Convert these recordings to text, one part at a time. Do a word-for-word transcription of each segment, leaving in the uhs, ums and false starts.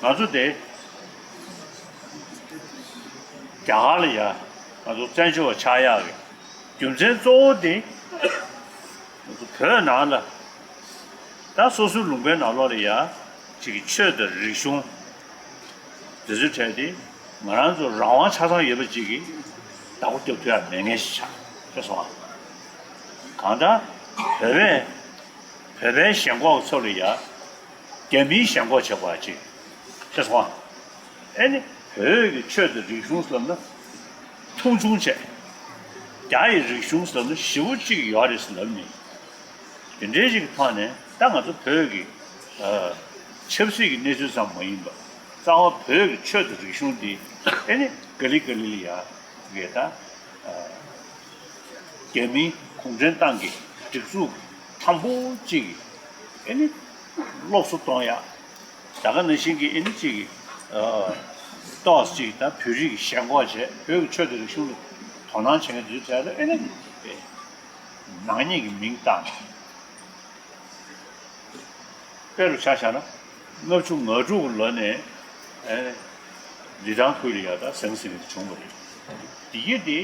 ང་ཚོ་དེ་རྒྱ་གར་ལ་ཡ་ང་ཚོ་བཙན་བྱོལ་བ་ཆགས་ཡག་གི་རྒྱུ་མཚན་གཙོ་བོ་དེ་ང་ཚོ་བོད་ནང་ལ་ད་སོ་སོའི་ལུང་པའི་ནང་ལོགས་ལ་ཡ་ཅིག་གི་ཆོས་དང་རིག་གཞུང་འདི་ཚོའི་གྲས་དེ་ང་རང་ཚོ་རང་དབང་ཆ་ཚང་ཡོད་པ་ཅིག་གི་བདག་པོ་རྒྱབ་ཐུབ་ཡག་མེད་མཁན་ཞིག་ཆགས་ཤེས་སོང་ཨ། གང་ལྟར་བོད་པས་བོད་པའི་ཞེན་ཁོག་ཚོ་ལ་ཡ་རྒྱ་མིའི་ཞེན་ཁོག་བྱེད་དགོས་ཅིག་ཤེས་སོང་ཨ། ཨེ་ནི་བོད་ཀྱི་ཆོས་དང་རིག་གཞུང་ཟེར་ན་མཐོང་ཆུང་བྱས། རྒྱ་ཡི་རིག་གཞུང་ཟེར་ན་ཞེ་པོ་ཅིག་ཡོད་རེད་ཟེར་ལབ་ནས། དེ་འདྲའི་ཞིག་གི་ཐོག་ནས་ད་ང་ཚོ་བོད་ཀྱི་ཨ་ཆབ་སྲིད་ཀྱི་གནས་ཚུལ་ཙམ་མ་ཡིན་པ་རྩ་བ་བོད་ཀྱི་ཆོས་དང་རིག་གཞུང་འདི་ཨེ་ནི་ག་ལེ་ག་ལེ་ལ་ཡ་གི་ད་ཨ་རྒྱ་མིའི་གུང་ཁྲན་ཏང་གི་སྒྲིག་འཛུགས་དང་པོ་གཅིག་གི་ཨེ་ནི་སློབ་གསོ་གཏོང་ཡག་ད་ག་ནང་བཞིན་གྱི་ཨེ་ནི་གཅིག་གི་ཨ་ཏོག་ཙམ་གཅིག་ད་བོད་རིགས་ཀྱི་ཞེན་ཁོག་བྱས་བོད་ཀྱི་ཆོས་དང་རིག་གཞུང་ལ་དོ་སྣང་བྱེད་མཁན་དེ་ཚོའི་གྲས་ལ་ཨེ་ནི་ནག་ཉེས་ཀྱི་མིང་བཏགས་ནས། དཔེ་རུ་ཆ་བཞག་ན་ལྔ་བཅུ་ང་དྲུག་ལོ་ནས་ཨེ་ནི་ལི་ཐང་ཁུལ་ལ་ཡ་ད་ཟང་ཟིང་བྱུང་བ་རེད། དེ་ཡིན་དེ་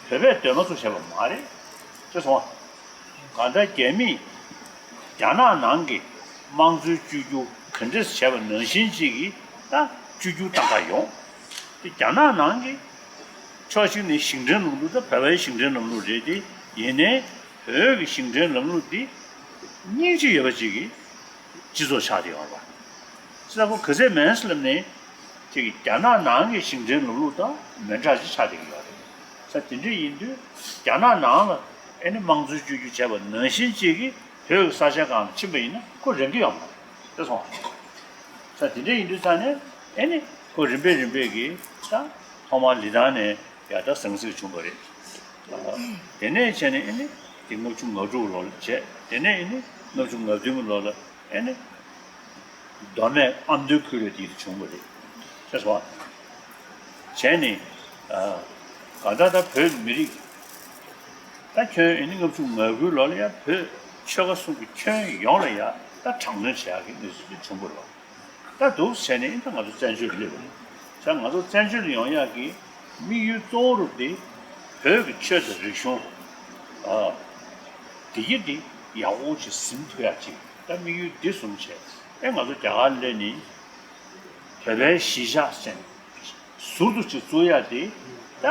བོད་པས་འདོད་མ་ཚུགས་བྱས་པ་མ་རེད་ཅེས་སོང་བ། གང་ལྟར་རྒྱ་མིས་རྒྱ་ནག་ནང་གི་དམངས་གཙོའི་བཅོས་བསྒྱུར་ག་འདྲས་བྱས་པ་ནང་བཞིན་ཅིག་གིས་ད་བཅོས་བསྒྱུར་བཏང་ག་ཡོང་། དེ་རྒྱ་ནག་ནང་གི་ཕྱོགས་གཅིག་ནས་ཞིང་བྲན་ལམ་ལུགས་དང་བོད་པའི་ཞིང་བྲན་ལམ་ལུགས་རེད་དེ་ཡིན་ནའི་བོད་ཀྱི་ཞིང་བྲན་ལམ་ལུགས་འདི་སྙིང་རྗེ་ཡོད་པ་ཅིག་གིས་སྤྱི་ཚོགས་ཆགས་བསྡད་ཡོད་རེད་པ། ས་ཁོ་ག་ཚད་མིན་ལབ་ནས་ཅིག་རྒྱ་ནག་ནང་གི་ཞིང་བྲན་ལམ་ལུགས་དང་མི་འདྲ་ཅིག་ཆགས་བསྡད་ཀྱི་ཡོད་རེད། ས་དེ་འདྲ་ཡིན་དུས་རྒྱ་ནག་ནང་ལ་ཨེ་ནི་དམངས་གཙོའི་བཅོས་བསྒྱུར་བྱས་པ་ནང་བཞིན་ཅིག་གིས་བོད་ཀྱི་ས་ཆ་སྒང་ལ་ཕྱིན་པ་ཡིན་ན་ཁོ་རན་གྱི་ཡོད་མ་རེད་དེ་སོང་། ས་དེ་འདྲ་ཡིན་དུས་ཙང་ནས་ཨེ་ནི་ཁོ་རིམ་པས་རིམ་པས་ཀྱིས་ད་ཐོག་མར་ལི་ཐང་ནས་ཡ་ད་ཟང་ཟིང་བྱུང་བ་རེད། དེ་ནས་བྱས་ནས་ཨེ་ནི་དེ་ལྔ་བཅུ་ང་དྲུག་ལོ་ལ་བྱས་དེ་ནས་ཨེ་ནི་ལྔ་བཅུ་ང་བདུན་ལོ་ལ་ཨེ་ནི་མདོ་སྨད་ཨ་མདོའི་ཁུལ་ལ་དེ་བྱུང་བ་རེད། ཤེས་སོང་། བྱས་ནས་ཨ་གང་ལྟར་ད་བོད་མི་རིགས་ད་ཁྱོན་ཨེ་ནི་ལྔ་བཅུ་ང་དགུ་ལོ་ལ་ཡ་བོད་ཆོལ་ཁ་གསུམ་གྱི་ཁྱོན་ཡོངས་ལ་ཡ་ད་དྲག་གནོན་བྱེད་ཡག་གི་གནས་ཚུལ་དེ་བྱུང་བ་རེད། ད་འདུག་བྱས་ནས་ད་ང་ཚོ་བཙན་བྱོལ་སླེབས་པ་རེད། ད་ང་ཚོ་བཙན་བྱོལ་ཡོང་ཡག་གི་དམིགས་ཡུལ་གཙོ་བོ་རུ་དེ་བོད་ཀྱི་ཆོས་དང་རིག་གཞུང་ཨ་དེ་ཡི་དེ་ཡག་པོ་ཞིག་ཟིན་ཐུབ་ཡག་ཅིག་ད་དམིགས་ཡུལ་འདི་བཟུང་བྱས་ཨེ་ང་ཚོ་རྒྱ་གར་སླེབས་ནས་བོད་པའི་གཞིས་ཆགས་ཟེར་ནས་ཟུར་དུ་ཅིག་བཙུགས་ཡག་དེ་ད་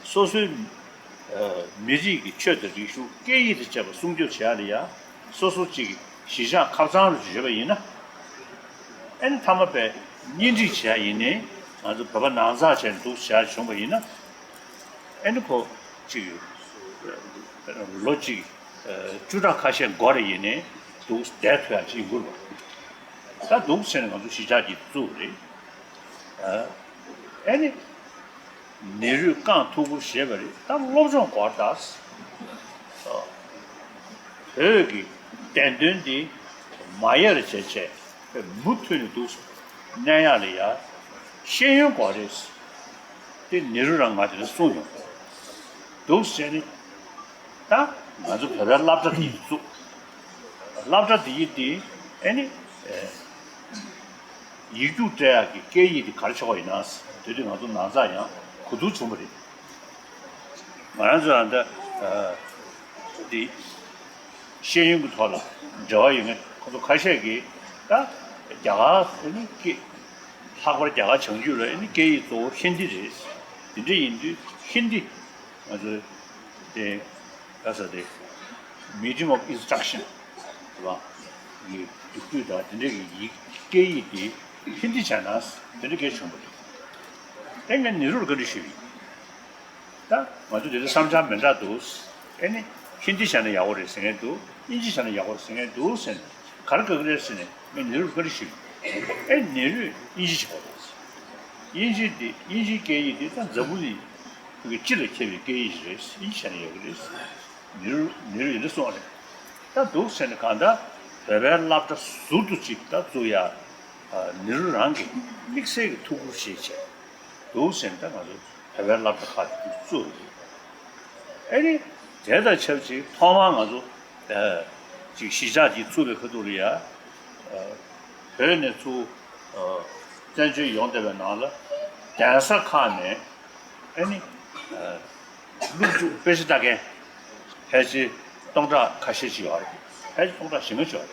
སོ་སོའི་མི་རིགས་ཀྱི་ཆོས་དང་རིག་གཞུང་སྐད་ཡིག་དང་བཅས་པ་སྲུང་སྐྱོབ་བྱེད་ཡག་ལ་ཡ་སོ་སོ་གཅིག་གི་གཞིས་ཆགས་ཁ་ཚང་རུ་ཡོད་པ་ཡིན་ན། ཨེ་ནི་མཐའ་མ་པའི་གཉེན་སྒྲིག་བྱེད་ཡག་ཡིན་ནའི་ང་ཚོ་བོད་པ་ནང་ཚགས་བྱས་འདུག་བྱེད་ཡག་བྱུང་བ་ཡིན་ན། ཨེ་ནི་ཁོ་གཅིག་ལོ་གཅིག་བཅུ་ཕྲག་ཁ་ཤས་འགོར་རེ་ཡིན་ནའི་འདུག་བསྡད་ཐུབ་ཡག་ཅིག་ཡིན་དགོས་པ། ད་འདུག་བྱས་ནས་ང་ཚོ་གཞིས་ཆགས་ཅིག་བཙུགས་རེད། ཨེ་ནི། ནེ་རུས་རྐང་ཐུག་པོ་བཞེས་པ་རེད་ད་སློབ་སྦྱོང་སྐོར་ད། བོད་ཀྱི་བདེན་དོན་འདི་མ་ཡལ་བྱས་བྱས་མུ་མཐུད་ནས་འདུག་གནས་ཡག་ལ་ཡ་ཤེས་ཡོན་སྐོར་རེད། དེ་ནེ་རུ་རང་ང་དེ་ལ་གསུངས་ཡོང་འདུག་བྱས་ནས་ད་ང་ཚོ་བོད་པའི་སློབ་གྲྭ་དེ་བཙུགས། སློབ་གྲྭ་དེ་ཡི་དེ་ཨེ་ནི། ཡིག་རྒྱུགས་སྤྲད་ཡག་གི་སྐད་ཡིག་དེ་ག་རེ་ཆགས་པ་ཡིན་ན། དེ་དུས་ང་ཚོ་ནང་ཚགས་ཡང་གོ་བསྡུར་བྱུང་བ་རེད། ང་རང་ཚོ་ཡང་ད་དེ་ཤེས་ཡོན་གྱི་ཐོག་ལ་འབྲེལ་བ་ཡོད་མཁན་ཁོ་ཚོ་ཁ་ཤས་ཀྱིས་ད་རྒྱ་གར་ཨེ་ནི་སྐད་ལྷག་པར་རྒྱ་གར་བྱང་རྒྱུད་ལ་ཨེ་ནི་སྐད་ཡིག་གཙོ་བོ་ཧིན་དི་རེད། དེ་འདྲ་ཡིན་དུས་ཧིན་དི་ང་ཚོ་དེ་ག་ས་དེ་medium of instruction རེད་བ། ཡིག་རྒྱུགས་སྤྲོད་དང་དེ་འདྲ་གི་ཡིག་སྐད་ཡིག་དེ་ཧིན་དི་བྱས་ན་དེ་འདྲ་སྐད་བྱུང་བ་རེད། ཨེ་ངས་ནེ་རུར་བཀའ་འདྲི་ཞུས་པ་ཡིན། ད་ང་ཚོ་དེ་འདྲ་བསམ་འཆར་མི་འདྲ་འདུག་ཨེ་ནི་ཧིན་དི་བྱས་ན་ཡག་པོ་རེད་ཟེར་མཁན་འདུག་དབྱིན་ཇི་བྱས་ན་ཡག་པོ་རེད་ཟེར་མཁན་འདུག་ཟེར་ནས་ག་རེ་དགའ་གི་རེད་ཟེར་ནས་ངས་ནེ་རུར་བཀའ་འདྲི་ཞུས་པ་ཡིན། ཨེ་ནེ་རུས་དབྱིན་ཇི་བྱས་པ་རེད། དབྱིན་ཇི་དེ་དབྱིན་ཇིའི་སྐད་ཡིག་དེ་ད་འཛམ་བུ་གླིང་གི་སྤྱི་ལ་ཁྱབ་པའི་སྐད་ཡིག་ཅིག་རེད། དབྱིན་ཇི་བྱས་ན་ཡག་གི་རེད། ནེ་རུ་ནེ་རུ་ཡིན་འདྲ་སོང་རེད། ད་འདུག་ཟེར་ནས་གང་ལྟར་བོད་པའི་སློབ་གྲྭ་ཟུར་དུ་ཅིག་ད་བཙུགས་ཡ། ནེ་རུ་རང་གིས་དམིགས་བསལ་གྱི་ཐུགས་ཁུར་བཞེས་བྱས་འདུག་ཟེར་ནས་ད་ང་ཚོ་བོད་པའི་སློབ་གྲྭ་ཁག་ཅིག་བཙུགས་ཡོད། ཨེ་རེད། དེ་དང་ཆབས་ཅིག་ཐོག་མར་ང་ཚོ་ཅིག་གཞིས་ཆགས་ཅིག་བཙུགས་པའི་ཁ་ཐུག་ལ་ཡ། བོད་ནས་ཚུར་ བཙན་བྱོལ་ཡོངས་བསྡད་པའི་ནང་ལ་གདན་ས་ཁག་ནས་ཨ་ནི་སློབ་ཕྲུག་དཔེ་ཆ་ལྟ་མཁན་ཕལ་ཆེར་སྟོང་ཕྲག་ཁ་ཤས་ཅིག་ཡོད་རེད། ཕལ་ཆེར་སྟོང་ཕྲག་བཞི་ལྔ་ཅིག་ཡོད་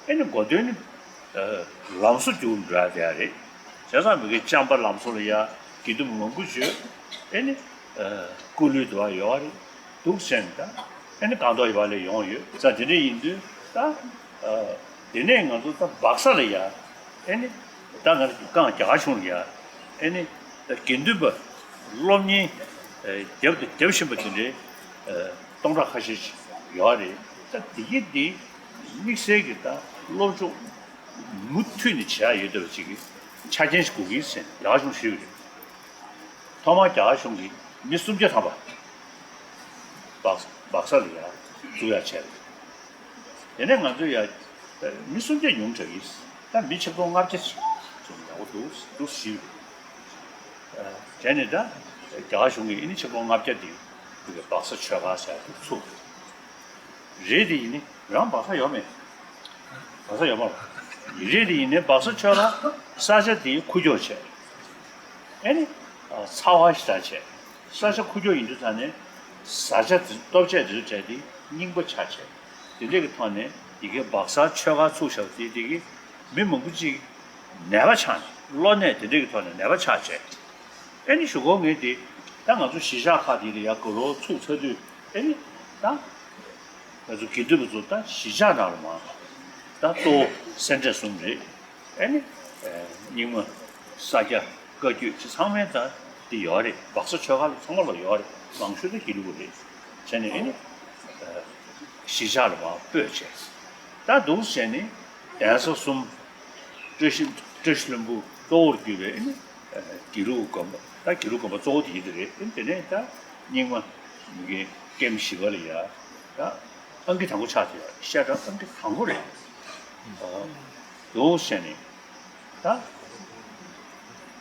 རེད། ཨ་ནི་འགོ་དོན་ནི་ལམ་བཟོ་རྒྱུག་འགྲོ་ཡ་དེ་ཡ་རེད། བྱས་ཙང་མི་གི་བཅམ་པ་ལམ་བཟོ་ལ་ཡ་དགེ་འདུན་མང་པོ་བྱོས། ཨ་ནི་སྐུ་ལུས་དུ་བ་ཡོད་རེད། འདུག་ཟེར་ནས་ད་ཨ་ནི་སྒང་ཏོག་ཡོད་པ་ལས་ཡོང་ཡོད་ཙང་དེ་འདྲ་ཡིན་དུས་ད་དེ་ནས་ང་ཚོ་ད་སྦག་ས་ལ་ཡ་ཨ་ནི་ད་ང་ཚོ་གང་རྒྱ་གར་གཞུང་ལ་ཡ་ཨ་ནི་ད་དགེ་འདུན་པ་སློབ་གཉེར་རྒྱབ་ཏུ་རྒྱབ་བཞིན་པ་དེ་འདྲའི་སྟོང་ཕྲག་ཁ་ཤས་ཤིག་ཡོད་རེད། ད་དེ་གི་དེ་དམིགས་བསལ་གྱི་ད་སློབ་སྦྱོང་མུ་མཐུད་ནས་བྱས་ཡོད་བསྡད་པ་ཅིག་གི་ཆ་རྐྱེན་ཞིག་དགོས་ཀྱི་ཟེར་རྒྱ་གར་གཞུང་ཞུས་པ་རེད། ཐོག་མར་རྒྱ་གར་གཞུང་གིས་མི་སུམ་བརྒྱ་ཐམ་པ་སྦག་སྦག་ས་ལ་ཡར་བཙུགས་ཡག་བྱས་རེད། དེ་ནས་ང་ཚོ་ཡ་མི་སུམ་བརྒྱ་ཉུང་དྲགས་ཡིན། ད་མི་ཆིག་སྟོང་ལྔ་བརྒྱ་ཅིག་ཙམ་ཡག་པོ་འདུག་འདུག་ཞུས་རེད། དེ་ནས་ད་རྒྱ་གར་གཞུང་གིས་ཨ་ནི་ཆིག་སྟོང་ལྔ་བརྒྱ་འདི་སྦག་ས་ཆོས་སྒར་ཟེར་དུ་ཚུགས། རེད་དེ་ཡིན་ནི་རང་སྦག་ས་ཡོད་མེད། སྦག་ས་ཡོད་མ་རེད། རེད་དེ་ཡིན་ནི་སྦག་ས་ཆོས་ལ་ས་ཆ་དེ་ཁུག་ཀྱོག་བྱས། ཨ་ནི་ཚ་བ་ཞིག་ད་བྱས། ས་ཆ་ཁུག་ཀྱོག་ཡིན་དུས་ད་ནས་བཟའ་བཅའ་དེ་ལྟོ་ཆས་དེ་ཚོ་བྱས་ཏེ་རྙིང་པ་ཆགས་བྱས། དེ་འདྲས་ཀྱི་ཐོག་ནས་ཡི་གེ་སྦག་ས་ཆོས་སྒར་ཚུགས་བཞག་དེ་དེ་གི་མི་མང་པོ་ཅིག་ནད་པ་ཆགས་ནས་གློ་ནད་དེ་འདྲས་ཀྱི་ཐོག་ནས་ནད་པ་ཆགས་བྱས། ཨ་ནི་གཞུག་གུ་ངས་དེ་ད་ང་ཚོ་གཞིས་ཆགས་ཁག་དེ་ལ་ཡ་དགའ་རོགས་ཚུགས་ཚར་དུས་ཨ་ནི་ད་ང་ཚོ་དགེ་འདུན་པ་ཚོ་ད་གཞིས་ཆགས་ནང་ལ་མ་ད་གཙོ་བོ་སེ་འབྲས་གསུམ་རེད། ཨ་ནི་རྙིང་མ་ས་སྐྱ་བཀའ་བརྒྱུད་ཅི་ཚང་མའི་ད་དེ་ཡོད་རེད། སྦག་ས་ཆོས་སྒར་ལ་ཚང་མ་ལ་ཡོད་རེད། མང་ཤོས་ད་དགེ་ལུགས་རེད། བྱས་ནས་ཨ་ནི་གཞིས་ཆགས་ལ་མ་སྤོས་བྱས། ད་འདུག་བྱས་ནས་གདན་ས་གསུམ་བཀྲ་ཤིས་བཀྲ་ཤིས་ལྷུན་པོ་གཙོ་བོར་གྱུར་པའི་ཨ་ནི་དགེ་ལུགས་དགོན་པ་ད་དགེ་ལུགས་དགོན་པ་གཙོ་བོ་དེ་ཡིན་དེ་རེད། དེ་ནས་ད་རྙིང་མ་མི་གི་ཀེམ་བཞི་པ་ལ་ཡ་ད་ཨང་ཀི་དང་པོ་ཆགས་དེ་ཡ་བཤད་གྲྭ་ཨང་ཀི་དང་པོ་རེད། འདུག་བྱས་ནས་ད་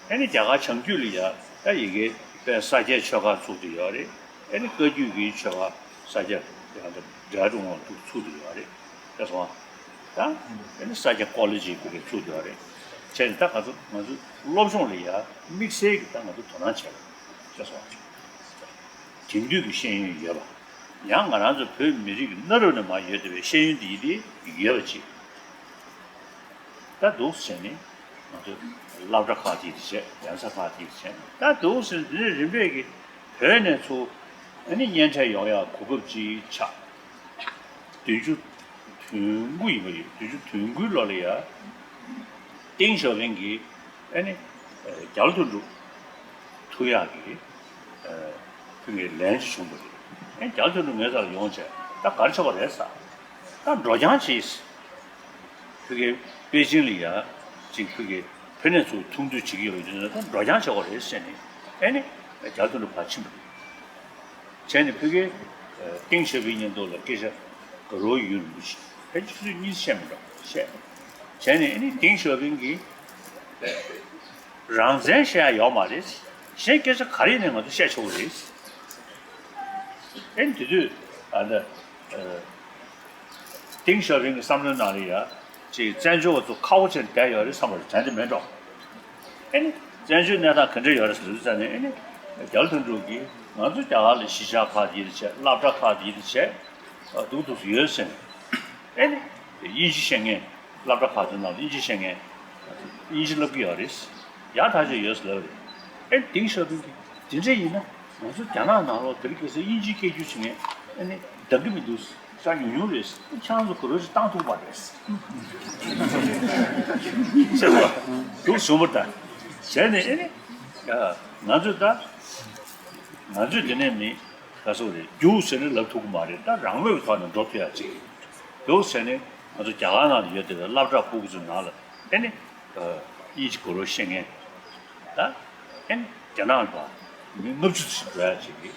ཨ་ནི་རྒྱ་གར་བྱང་རྒྱུད་ལ་ཡ་ད་ཡི་གེ་དཔེ་ས་སྐྱའི་ཆོས་སྒར་ཚུགས་དེ་ཡོད་རེད། ཨ་ནི་བཀའ་བརྒྱུད་ཀྱི་ཆོས་སྒར་ས་སྐྱ་ཡང་ད་འབྲས་ཀྲུང་དབང་ཚུགས་དེ་ཡོད་རེད། ད་སོང་ད་ཨ་ནི་ས་སྐྱ་ཀོ་ལེ་ཇི་བོད་སྐད་ཚུགས་ཡོད་རེད། བྱས་ནས་ད་ང་ཚོ་ང་ཚོ་སློབ་སྦྱོང་ལ་ཡ་དམིགས་བསལ་གྱི་ད་ང་ཚོ་དོ་སྣང་བྱས་པ་ཤེས་སོང་། དེང་དུས་ཀྱི་ཤེས་ཡོན་ཡོད་པ་ཡང་ང་རང་ཚོ་བོད་མི་རིགས་ཀྱི་གནའ་རབས་ནས་མར་ཡོད་བསྡད་པའི་ཤེས་ཡོན་འདི་ཡིན་ཏེ་ཡོད་པ་ཅིག་ད་འདུག་བྱས་ནས་ང་ཚོ་སློབ་གྲྭ་ཁག་དེ་དེ་བྱས། གདན་ས་ཁག་དེ་དེ་བྱས། ད་འདུག་ཟེར་འདི་ནས་རིམ་པས་ཀྱི་བོད་ནས་ཚུར་ཨ་ནི་གཉེན་འཕྲད་ཡོང་ཡག་གོ་སྐབས་ཅིག་ཆགས། བདུན་ཅུ་དོན་དགུ་ཡིན་པ་ཡིན། བདུན་ཅུ་དོན་དགུའི་ལོ་ལ་ཡ་ཏེང་ཞའོ་ཕིང་གིས་ཨ་ནི་རྒྱ་ལོ་དོན་གྲུབ་ཐུག་ཡག་གི་ཕུལ་བའི་ལན་ཅིག་བྱུང་བ་རེད། ཨ་ནི་རྒྱ་ལོ་དོན་གྲུབ་ངའི་རྩ་ལ་ཡོང་བྱས་ད་ག་རེ་ཆགས་པ་རེད་ཟེར། ད་འགྲོ་རྐྱང་བྱས། ཕ་གིའི་པེ་ཅིང་ལ་ཡ་ཅིག་ཕ་གིའི་བོད་ནས་ཚུར་ཐུག་འདོད་བྱེད་ཀྱི་ཡོད་པ་ཡིན་ན་ད་འགྲོ་རྐྱང་བྱེད་དགོས་རེད་ཟེར་ནས་ཨ་ནི་རྒྱ་ལོ་དོན་གྲུབ་ཕར་ཕྱིན་པ་རེད། བྱས་ནས་ཕ་གིའི་ཏེང་ཞའོ་ཕིང་མཉམ་དུ་ལ་སྐད་ཆ་དགའ་རོགས་ཡོད་རུ་ཞིག་ཕལ་ཆེར་གཉིས་བཤད་མི་འགྲོ་བཤད། བྱས་ནས་ཨ་ནི་ཏེང་ཞའོ་ཕིང་གིས་རང་བཙན་བཤད་ཡ་ཡོད་མ་རེད། གཞན་སྐད་ཆ་ག་རེ་ཡིན་ནའི་ང་ཚོ་བཤད་ཆོག་གི་རེད། ཨེ་དེ་དུས་ཨ་ད་ཏེང་ཞའོ་ཕིང་གི་བསམ་བློའི་ནང་ལ་ཡ་ཅིག་བཙན་བྱོལ་བ་ཚོ་ཁག་པོ་བྱས་བསྡད་ཡོད་རེད་བསམ་པ་རེད། དྲན་གྱི་མེད་འགྲོ། ཨེ་ནི་བཙན་བྱོལ་གནས་སྟངས་ག་འདྲ་ཡོད་རེད་ཟེར་དུས་ཙང་ནས་ཨེ་ནི་རྒྱ་ལོ་དོན་གྲུབ་ཀྱིས་ང་ཚོ་རྒྱ་གར་ལ་གཞིས་ཆགས་ཁག་དེ་ཡིན་བྱས། སློབ་གྲྭ་ཁག་དེ་ཡིན་བྱས། འདུག་འདུག་སེ་ཡོད་ཟེར་ནས། ཨེ་ནི་དབྱིན་ཇི་ཤེས་མཁན། སློབ་གྲྭ་ཁག་ཚོའི་ནང་དུ་དབྱིན་ཇི་ཤེས་མཁན་དབྱིན་ཇི་བསླབ་ཀྱི་ཡོད་རེད། ཡག་ཐག་ཆོད་ཡོད་ཟེར་ལབ་རེད། ཨེ་ནི་ཏེང་ཞའོ་ཕིང་གིས་དེ་འདྲ་ཡིན་ན་ང་ཚོ་རྒྱ་ནག་ནང་ལོགས་དེ་རིང་ཁ་སང་དབྱིན་ཇིའི་སྐད་སྒྱུར་བྱེད་མཁན་ཨེ་ནི་འདང་གི་མི་འདུག་ས་ཉུང་ཉུང་རེད། ཁྱེད་རང་ཚོ་གོ་རོ་ཞིག་བཏང་ཐུབ་པ་རེད་ཟེར་བ་འདུག་བྱུང་བ་ད། བྱས་ནས་ཨེ་ནི་ང་ཚོས་ད་ང་ཚོས་དེ་ནས་མི་ག་སོག་རེད་རྒྱུགས་ཟེར་ནས་ལབ་ཐུབ་ཀྱི་མ་རེད། ད་རང་མོས་ཀྱི་ཐོག་ནས་འགྲོ་ཐུབ་ཡ་ཅིག་འདུག་ཟེར་ནས་ང་ཚོ་རྒྱ་གར་ནང་ལ་ཡོད་བསྡད་པའི་སློབ་གྲྭ་ཕྲུ་གུ་ཚོའི་ནང་ལ་ཨེ་ནི་དབྱིན་ཇི་གོ་རོ་ཤེས་མཁན་ད་ཨེ་ནི་རྒྱ་ནག་ལ་མི་ལྔ་བཅུ་ཙམ་འགྲོ་ཡ་ཅིག་གི་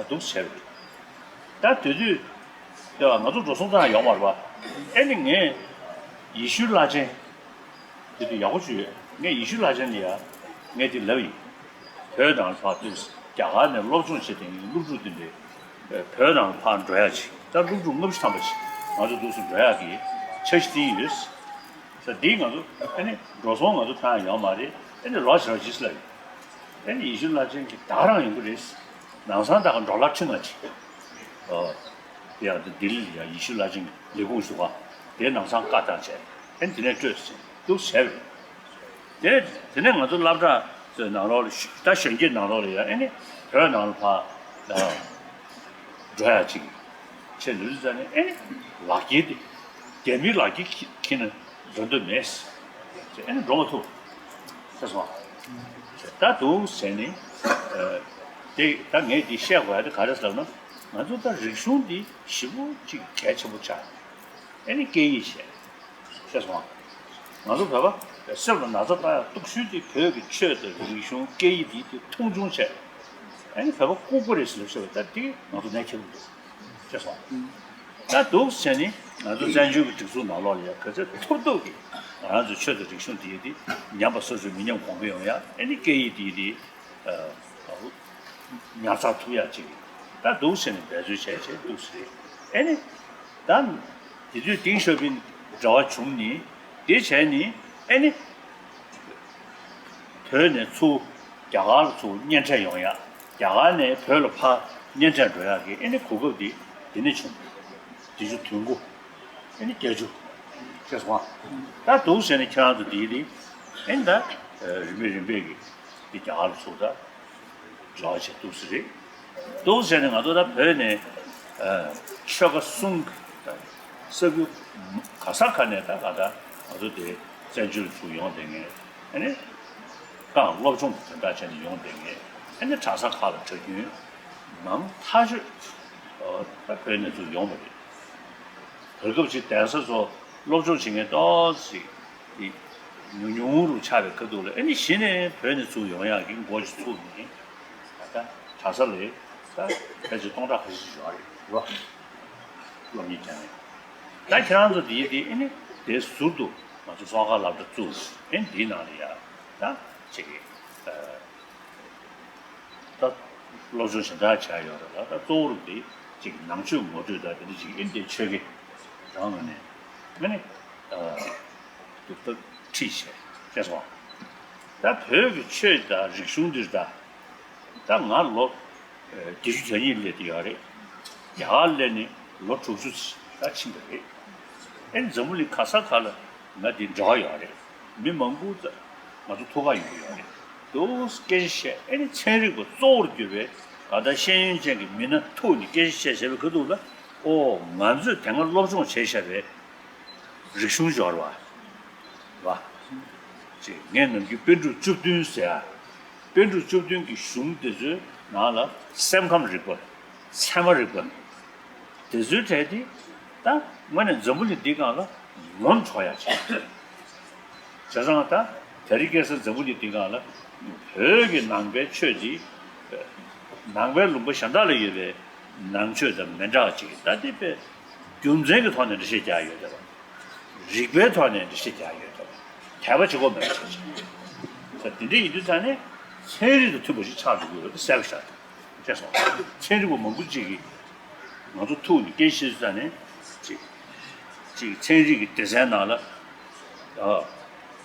འདུག་ཟེར་བ་རེད། ད་དེ་དུས་ང་ཚོ་འགྲོ་སོང་ཙང་ཡོང་བ་རེད་པ། ཨེ་ནི་ངས་ཡེ་ཤུའི་བླ་ཆེན། དེ་དུས་ཡག་པོ་ཞུས་ཡོད། ངས་ཡེ་ཤུ་བླ་ཆེན་ལ་ཡ་ངས་དེ་ལབ་ཡིན། བོད་ནང་ལ་ཕར་ཚུར་རྒྱ་གར་ནས་སློབ་སྦྱོང་བྱེད་མཁན་གྱི་སློབ་ཕྲུག་དེ་འདྲའི་བོད་ནང་ལ་ཕར་འགྲོ་ཡ་ཅིག་ད་སློབ་ཕྲུག་ལྔ་བཅུ་ཐམ་པ་ཅིག་ང་ཚོ་འདུག་སེ་འགྲོ་ཡ་གི་འཆར་གཞི་བཏིང་ཡོད། ད་འདི་ང་ཚོ་ཨ་ནི་འགྲོ་སོང་ང་ཚོ་ཕན་ཡོད་མ་རེད། ཨ་ནི་ལོ་ཞེ་པོ་ཅིག་ལ་ཡོད། ཨ་ནི་ཡེ་ཤུ་བླ་ཆེན་གྱི་བདག་རང་ཡོང་གི་རེད། ནང་སང་ད་ག་འགྲོ་ལ་ཁྲིད་ང་ཅིག་ཨོ། དེ་ཡང་ལྡི་ལི་ལ་ཡ་ཡེ་ཤུ་བླ་ཆེན་གྱི་ལས་ཁུངས་ཞུ་བ། དེ་ནང་སང་བཀའ་བཏང་བྱས། ཨ་ནི་དེ་ནས་སྤྲོད་ཟིན་འདུག་བྱས་པ་རེད། དེ་དེ་ནས་ང་ཚོ་སློབ་གྲྭ་ཚོའི་ནང་ལོགས་ལ་ཤི་ད་གཞོན་སྐྱེས་ནང་ལོགས་ལ་ཡ་ཨ་ནི་བོད་ནང་ལ་ཕར་འགྲོ་ཡ་ཅིག་ཆེད་ལུས་ཙང་ནས་ཨེ་ནི་ལག་འཁྱེར་དེ་རྒྱ་མིའི་ལག་འཁྱེར་འཁྱེར་ནས་འགྲོ་འདོད་མེད་ཟེར། ཨེ་ནི་འགྲོ་མ་ཐུབ་ཟེར་སོང་། ད་འདུག་ཟེར་ནས་དེ་ད་ངས་འདི་བཤད་དགོས་ཡ་དེ་ག་རེ་ཟེར་ན། ང་ཚོ་ད་རིག་གཞུང་འདི་ཞེ་པོ་ཅིག་གལ་ཆེན་པོ་ཆགས། ཨེ་ནི་སྐད་ཡིག་བྱས། ཤེས་སོང་ང་། ང་ཚོ་བོད་པ་སེམས་ལ་ན་ཚ་བཏང་ཡ་སྡུག་ཤོས་དེ་བོད་ཀྱི་ཆོས་དང་རིག་གཞུང་སྐད་ཡིག་འདི་དེ་མཐོང་ཆུང་བྱས། ཨ་ནི་བོད་པ་ལྐུགས་པ་རེད་ཟེར་ལབ་ཤེས་པ་ད་དེ་ང་ཚོ་ནས་ཁྱེར་འདུག་ཤེས་སོང་། ད་འདུག་བྱས་ནི་ང་ཚོ་བཙན་བྱོལ་གྱི་སྒྲིག་འཛུགས་ནང་ལོགས་ལ་ཡ་ག་ཚོད་ཐུབ་ཐུབ་ཀྱིས་ང་རང་ཚོའི་ཆོས་དང་རིག་གཞུང་འདི་ཡི་དེ་ཉམས་པ་སོ་སོས་མི་ཉམས་གོང་འཕེལ་ཡོང་ཡ། ཨ་ནི་སྐད་ཡིག་འདི་ཡི་དེ། ཉར་ཚགས་ཐུབ་ཡག་ཅིག་ད་འདུག་ཟེར་ནས་འབད་རྩོལ་བྱས་བྱས་འདུག་ཟེར། ཨེ་ནི། ད། དེ་དུས་ཏིང་ཞའོ་ཕིང་འབྲེལ་བ་བྱུང་ནི། དེ་བྱས་ནི། ཨེ་ནི། བོད་ནས་ཚུར་རྒྱ་གར་ལ་ཚུར་གཉེན་འཕྲད་ཡོང་ཡག་རྒྱ་གར་ནས་བོད་ལ་ཕར་གཉེན་འཕྲད་འགྲོ་ཡག་གི་ཨེ་ནི་གོ་སྐབས་དེ་དེ་ནས་བྱུང་། དེ་ཚོ་དུས་འགོ། ཨེ་ནི་བརྒྱད་ཅུ། ཤེས་སོང་ང་། ད་འདུག་ཟེར་ནས་ཁྱེད་རང་ཚོ་དེའི་རིང་། ཨེ་ནི་ད། རིམ་པས་རིམ་པས་ཀྱི་དེ་རྒྱ་གར་ལ་ཚུར་ད། འབྲེལ་བ་བྱེད་ཐུབ་ས་རེད། འདུག་ཟེར་ནས་ང་ཚོ་ད་བོད་ནས་ཆོལ་ཁ་གསུམ་གྱི་ས་ཁུལ་ག་ས་ག་ནས་ད་ག་ད་ང་ཚོ་དེ་བཙན་བྱོལ་ཚུར་ཡོང་བསྡད་མཁན། ཨ་ནི་རྐང་སློབ་སྦྱོང་དོན་དག་བྱས་ནས་ཡོང་བསྡད་མཁན། ཨ་ནི་གྲྭ་ས་ཁག་ལ་གྲྭ་རྒྱུན་མང་ཐག་ཆོད་ད་བོད་ནས་ཚུར་ཡོང་བ་རེད། བར་སྐབས་ཅིག་གདན་ས་ཚོ་སློབ་སྦྱོང་བྱེད་མཁན་ཏོག་ཙམ་ཅིག་དེ་ཉུང་ཉུང་རུ་ཆགས་པའི་ཁ་ཐུག་ལ། ཨ་ནི་གཞི་ནས་བོད་ནས་ཚུར་ཡོང་ཡག་གི་འགོ་ཅིག་ཚུགས་ནས་ད་ལྟ་གྲྭ་ས་ལས་ད་ཕལ་ཆེར་སྟོང་ཕྲག་ཁ་ཤས་ཤིག་ཡོད་རེད་རོ། སློབ་གཉེར་བྱས་ནས་ད་ཁྱེད་རང་ཚོ་དེའི་དེ་ཨ་ནི་དེ་ཟུར་དུ་ང་ཚོ་སོག་ཁ་སློབ་གྲྭ་བཙུགས། ཨ་ནི་དེའི་ནང་ལ་ཡ་ད་ཅིག་གི་ད་སློབ་སྦྱོང་ཞེ་དྲག་བྱས་ཡོད་རེད་ལ། ད་གཙོ་བོར་འདི་ཅིག་ནང་ཆོས་ངོ་སྤྲོད་དང་དེ་འདྲ་ཅིག་ཨིན། དེ་ཆོས་དགེ་རང་ངོས་ནས་ཨ་ནི་ད་ཁྲིད་བྱས་བྱས་སོང་། ད་བོད་ཀྱི་ཆོས་དང་རིག་གཞུང་འདིར་ད་ད་ང་ལོ་བརྒྱད་ཅུ་གྱ་གཉིས་སླེབས་ཡོད་རེད། རྒྱ་གར་སླེབས་ནས་ལོ་དྲུག་ཅུ་ད་ཕྱིན་པ་རེད། ཨེ་འཛམ་བུ་གླིང་ག་ས་ག་ལ་ང་འདི་འབྲེལ་བ་ཡོད་རེད། མི་མང་པོ་ང་ཚོ་ཐུག་ག་ཡོང་གི་ཡོད་རེད། དུ་སྐད་ཆ་བཤད། ཨེ་ནི་ཚན་རིག་པ་གཙོ་བོར་གྱུར་པའི་ད་ལྟ་ཤེས་ཡོན་ཅན་གྱི་མི་སྣ་ཐུག་ནས་སྐད་ཆ་བཤད་བྱས་པའི་ཁ་ཐུག་ལ། ཨོ་ང་ཚོས་དེ་སྔ་སློབ་སྦྱོང་བྱས་བཞག་པའི་རིག་གཞུང་འབྱོར་བ། བ། ཅེས་ངས་ནམ་རྒྱུན་པཎ་གྲུབ་བཅུ་བདུན་ཟེར་ཡ། པཎ་གྲུབ་བཅུ་བདུན་གྱི་གཞུང་དེ་ཚོའི་ནང་ལ་སེམས་ཁམས་རིག་པ། ཚད་མ་རིག་པ། དེ་ཚོའི་གྲས་དེ་ད་དངོས་གནས་འཛམ་བུ་གླིང་འདིའི་སྒང་ལ་ངོམ་འགྲོ་ཡ་ཆེ། བྱས་ཙང་ད་དེ་རིང་ཁ་སང་འཛམ་བུ་གླིང་འདིའི་སྒང་ལ་བོད་ཀྱི་ནང་པའི་ཆོས་འདི་ནང་པའི་ལུང་པ་གཞན་དག་ལ་ཡོད་པའི་ནང་ཆོས་དང་མི་འདྲ་བ་ཅིག་ད་དེ་དཔེ་རྒྱུ་མཚན་གྱི་ཐོག་ནས་འགྲེལ་བཤད་རྒྱག་ཡོད་དེ། རིག་པའི་ཐོག་ནས་འགྲེལ་བཤད་རྒྱག་ཡོད་དེ། དད་པ་བྱེད་དགོས་མེད་པ་བྱས་ཙང་། ད་དེ་འདྲ་ཡིན་དུས་ཙང་ནས་ཚན་རིག་དང་མཐུན་པ་ཞིག་ཆགས་འགྲོ་གི་ཡོད་པ་གསལ་པོ་ཆགས་འདུག་ཅེས་སོང་། ཚན་རིག་པ་མང་པོ་ཅིག་གིས་ང་ཚོ་ཐུག་ནས་སྐད་ཆ་བཤད་དུས་ཙང་ནས་ཅིག་ཅིག་ཚན་རིག་གི་སྡེ་ཚན་ནང་ལ་ཨ་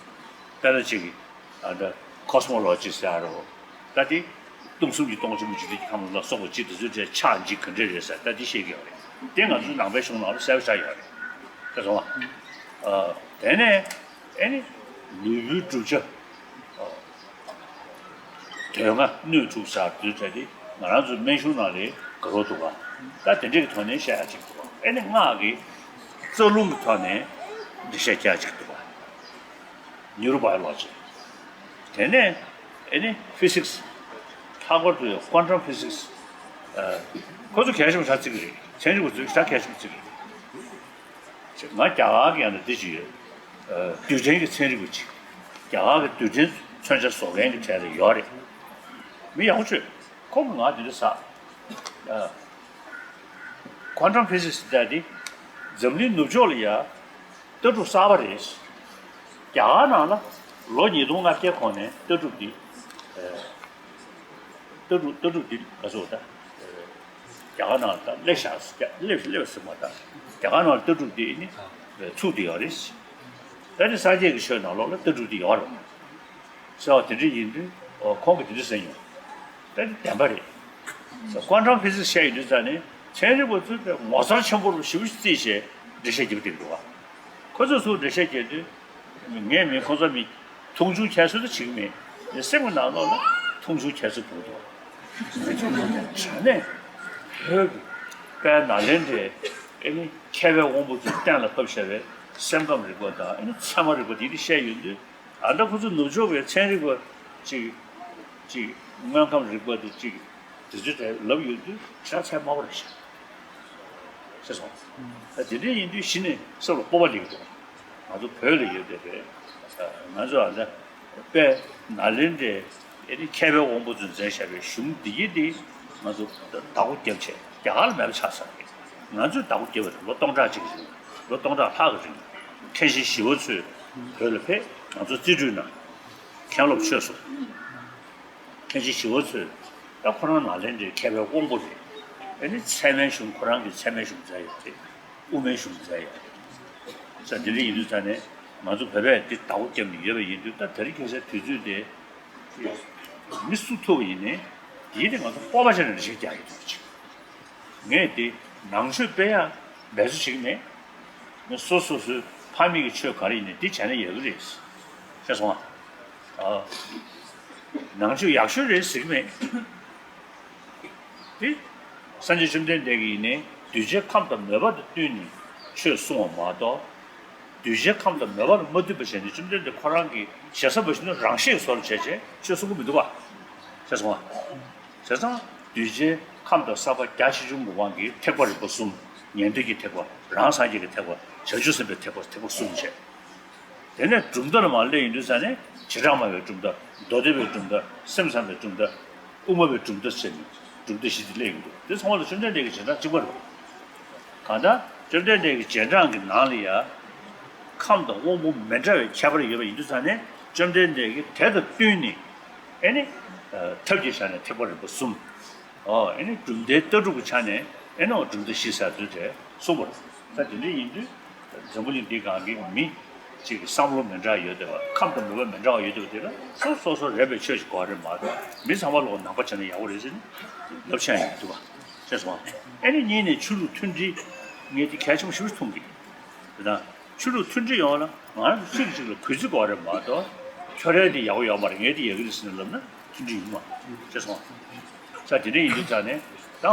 དཔེར་ན་ཅིག་ཨ་ད་ཁོ་སི་མོ་ལོ་ཇི་ཟེར་ཡ་རོ། ད་དེ་སྟོང་གསུམ་གྱི་སྟོང་ཆེན་པོ་འཇིག་རྟེན་གྱི་ཁམས་ལ་སོགས་པ་ཅིག་དེ་ཚོའི་གྲས་ཆགས་འཇིག་ག་འདྲ་རེད་ཟེར་ད་དེ་བཤད་ཀྱི་ཡོད་རེད། དེ་ང་ཚོའི་ནང་པའི་གཞུང་ནང་ལ་གསལ་པོ་ཆགས་ཡོད་རེད། ཤེས་སོང་ང་། ཨ་དེ་ནས་ཨེ་ནི་ལུས་པོའི་གྲུབ་ཆ། ཨ་དོན་ལྔ་སྣོད་དྲུག་ཟེར་དུས་ཚོད་དེ་ང་རང་ཚོའི་སྨན་གཞུང་ནང་ལ་དགའ་རབ་འདུག་ག་ད་དེ་འདྲ་གི་ཐོག་ནས་བཤད་ཡ་ཅིག་འདུག་ག་ཨེ་ནི་སྔགས་ཀྱི་རྩ་རླུང་གི་ཐོག་ནས་འགྲེལ་བཤད་རྒྱག་ཅིག་འདུག་ག་ནིའུ་རོ་བྷ་ཡོ་ལོ་ཇི། དེ་ནས་ཨེ་ནི་ཕི་སིག་སི། ལྷག་པར་དུ་ཀོན་ཊམ་ཕི་སིག་སི། ཁོ་ཚོ་གལ་ཆེན་པོ་ཆགས་བརྩི་གི་རེད། ཚན་རིག་པ་ཚོས་ད་གལ་ཆེན་པོ་བརྩི་གི་རེད། ང་རྒྱ་གར་གྱི་ཡང་ན་འདི་ཅིག་ཡོད། རྡུལ་ཕྲན་གྱི་ཚན་རིག་པ་ཅིག་རྒྱ་གར་གྱི་རྡུལ་ཕྲན་མཚོན་ཆ་བཟོ་མཁན་གྱི་གྲས་ལ་ཡོད་རེད། མི་ཡག་པོ་བྱོས། ཁོང་གིས་ང་འདི་འདྲ་ཟ། ཀོན་ཊམ་ཕི་སིག་སི་ཟེར་དེ་འཛམ་གླིང་ནུབ་ཕྱོགས་ལ་ཡ་ལྟ་གྲུབ་གསར་པ་རེད། རྒྱ་གར་ནང་ལ་ལོ་ཉིས་སྟོང་ལྔ་བརྒྱའི་གོང་ནས་ལྟ་གྲུབ་འདི་ལྟ་གྲུབ་ལྟ་གྲུབ་འདི་ག་ཚོད་ད་རྒྱ་གར་ནང་ལ་ད་སླེབས་བཞག་སླེབས་སླེབས་ཟིན་པ་ད་རྒྱ་གར་ནང་ལ་ལྟ་གྲུབ་འདི་ནི་ཚུགས་བསྡད་ཡོད་རེད། ད་ནི་སངས་རྒྱས་ཀྱི་ཆོས་ནང་ལོགས་ལ་ལྟ་གྲུབ་དེ་ཡོད་རེད། ཟེར་བ་དེ་འདྲ་ཡིན་དུས་ཨོ་ཁོང་གིས་དེ་འདྲ་ཟེར་མྱོང་། ད་ནི་བདེན་པ་རེད། ཀོན་ཊམ་ཕི་སིག་སི་བཤད་ཡོང་དུས་ཙང་ནས་ཚན་རིག་པ་ཚོས་པའི་ངོ་མཚར་ཆེན་པོ་རུ་ཞེ་པོ་ཅིག་བརྩིས་བྱས་འགྲེལ་བཤད་རྒྱབ་བསྡད་འདུག་ག་ཁོ་ཚོས་ཚུར་འགྲེལ་བཤད་རྒྱབ་དུས། ངས་མིན་ཁོ་ཚོ་མིན། མཐོང་ཆུང་བྱས་ཚུལ་དུ་བྱེད་ཀྱི་མེད། ངའི་སེམས་ཀྱི་ནང་ལོགས་ལ་མཐོང་ཆུང་བྱས་ཚུལ་བུ་དང་། དྲང་གནས་བོད་ཀྱི་དཔལ་ནཱ་ལེནྡྲའི་ཨེ་ནི་མཁས་པའི་དབང་པོ་ཚོས་གཏན་ལ་ཕབ་བཞག་པའི་སེམས་ཁམས་རིག་པ་དང་ཨེ་ནི་ཚད་མ་རིག་པ་དེ་འདྲ་བཤད་ཡོང་དུས། ཨ་ད་ཁོ་ཚོ་ནུབ་ཕྱོགས་པའི་ཚན་རིག་པ་ཅིག་ཅིག་དངོས་ཁམས་རིག་པ་དེ་ཅིག་དེ་ཚོའི་གྲས་ལབ་ཡོང་དུས་ཁྱེད་རང་ཚད་དམའ་པོ་རེད་ཤག་ཤེས་སོང་། ད་དེ་འདྲ་ཡིན་དུས་གཞི་ནས་སེམས་ལ་སྤོབས་པ་སླེབས་འདུག་ང་ཚོ་བོད་ལ་ཡོད་བསྡད་པའི་ང་ཚོ་ཨ་ད་དཔལ་ནཱ་ལེནྡྲའི་ཨེ་ནི་མཁས་པའི་དབང་པོ་ཚོས་མཛད་བཞག་པའི་གཞུང་འདི་གི་འདི་ང་ཚོ་བདག་པོ་རྒྱབ་བྱས་རྒྱ་གར་ལ་མེད་པ་ཆགས་ཚར་རེད། ང་ཚོས་བདག་པོ་རྒྱབ་པ་རེད། ལོ་སྟོང་ཕྲག་གཅིག་གི་རིང་ལོ་སྟོང་ཕྲག་ལྷག་གི་རིང་མཁན་ཆེན་ཞི་བ་འཚོ་བོད་ལ་ཕེབས། ང་ཚོ་རྩིས་སྤྲོད་གནང་། མཁན་སློབ་ཆོས་གསུངས། མཁན་ཆེན་ཞི་བ་འཚོས་ད་ཁོ་རང་ནཱ་ལེནྡྲའི་མཁས་པའི་དབང་པོ་རེད། ཨེ་ནི་ཚད་མའི་གཞུང་ཁོ་རང་གིས་ཚད་མའི་གཞུང་མཛད་ཡོད་རེད། དབུ་མའི་གཞུང་མཛད་ཡོད་རེད། ས་དེ་འདྲ་ཡིན་དུས་ཙང་ནས་ང་ཚོ་བོད་པས་འདི་བདག་པོ་བརྒྱབ་ནས་ཡོད་པ་ཡིན་དུས། ད་དེ་རིང་ཁ་སང་དུས་ཚོད་དེ་མི་སུ་ཐུག་པ་ཡིན་ནའི་འདིའི་དེ་ང་ཚོ་སྤོབས་པ་བྱས་ནས་འགྲེལ་བཤད་རྒྱག་གི་འདུག་ཅིག་ངས་དེ་ནང་ཆོས་སྤེལ་ཡག་འབད་རྩོལ་བྱེད་ཀྱི་མེད། ངས་སོ་སོ་སོའི་ཕ་མེས་ཀྱི་ཆོས་ག་རེ་ཡིན་ནའི་དེ་བྱས་ན་ཡག་གི་རེད། ཤེས་སོང་ཨ། ནང་ཆོས་ཡག་ཤོས་རེད་ཟེར་གྱི་མེད། དེ་སངས་རྒྱས་བཅོམ་ལྡན་འདས་ཀྱིས་ཡིན་ནའི་གདུལ་བྱའི་ཁམས་དང་མོས་པ་དང་བསྟུན་ནས་ཆོས་གསུངས་པ་མ་གཏོགས། གདུལ་བྱའི་ཁམས་དང་མོས་པ་ལ་མ་བསྟུན་པ་བྱས་ནས་བཅོམ་ལྡན་འདས་ཁོ་རང་གིས་ཞེ་ས་མ་ཞུས་ན་རང་བཞིན་གྱི་བཟོ་འདྲ་བྱས་བྱས་ཆོས་གསུང་གི་མི་འདུག་ག་ཤེས་སོང་ཨ། བྱས་ཙང་གདུལ་བྱའི་ཁམས་དང་ས་པ་རྒྱ་ཆེ་ཆུང་གི་དབང་གིས་ཐེག་པ་རིམ་པ་གསུམ། ཉན་ཐོས་ཀྱི་ཐེག་པ། རང་སངས་རྒྱས་ཀྱི་ཐེག་པ། བྱང་ཆུབ་སེམས་དཔའི་ཐེག་པ། ཐེག་པ་གསུམ་བྱས། དེ་ནས་གྲུབ་མཐའ་ལ་མར་སླེབས་ཡོང་དུས་ཙང་ནས་བྱེ་བྲག་སྨྲ་བའི་གྲུབ་མཐའ། མདོ་སྡེ་པའི་གྲུབ་མཐའ། སེམས་ཙམ་པའི་གྲུབ་མཐའ། དབུ་མ་པའི་གྲུབ་མཐའ་ཟེར་ནས་གྲུབ་མཐའ་བཞི་དེ་སླེབས་ཡོང་དུས། དེ་ཚང་མ་ལ་བཅོམ་ལྡན་འདས་ཀྱི་བྱེ་བྲག་གཅིག་པ་རེད། གང་ལྟར་བཅོམ་ལྡན་འདས་ཀྱི་རྗེས་འབྲང་གི་ནང་ལ་ཡང་ཁམས་དང་དབང་པོ་མི་འདྲ་བའི་ཁྱད་པར་ཡོད་པ་ཡིན་དུས་ཙང་ནས་བཅོམ་ལྡན་འདས་ཀྱིས་དེ་དང་བསྟུན་ནས་ཨེ་ནི་ཐབས་ཀྱི་ཆ་ནས་ཐེག་པ་རིམ་པ་གསུམ། ཨོ་ཨེ་ནི་གྲུབ་མཐའི་ལྟ་གྲུབ་ཀྱི་ཆ་ནས་ཨེ་ནི་གྲུབ་མཐའ་བཞི་ཟེར་ཚུལ་དེ་གསུངས་པ་རེད། ད་དེ་འདྲ་ཡིན་དུས་འཛམ་བུ་གླིང་འདི་སྒང་གི་མི་གཅིག་གི་བསམ་བློ་མི་འདྲ་བ་ཡོད་བསྡད་པ། ཁམས་དང་མོས་པ་མི་འདྲ་བ་ཡོད་བསྡད་པ་དེ་ལ་སོ་སོ་སོ་རེ་བའི་ཆོས་ཤིག་དགོས་རེད་མ་གཏོགས། མི་ཚང་མ་ལོག་ནང་པ་བྱས་ན་ཡག་པོ་རེད་ཟེར་ནས་ལབ་ཤེས་ཡོང་གི་འདུག་ག་ཤེས་སོང་ཨ། ཨེ་ནི་གཉིས་ནས་ཆོས་ལུགས་མཐུན་སྒྲིལ་ངས་དེ་གལ་ཆེན་པོ་ཞེ་པོ་ཅིག་མཐོང་གི། དེ་དང་ཆོས་ལུགས་མཐུན་སྒྲིལ་ཡོང་བ་ལ་ང་རང་ཚོ་གཅིག་གིས་གཅིག་ལ་གུས་བརྩི་དགོས་རེད་མ་གཏོགས། ཁྱོད་རའི་དེ་ཡག་པོ་ཡོད་མ་རེད། ངའི་དེ་ཡག་གི་རེད་ཟེར་ནས་ལབ་ན་མཐུན་སྒྲིལ་ཡོང་མ་རེད། ཤེས་སོང་ཨ། ས་དེ་འདྲ་ཡིན་དུས་ཙང་ནས་ད་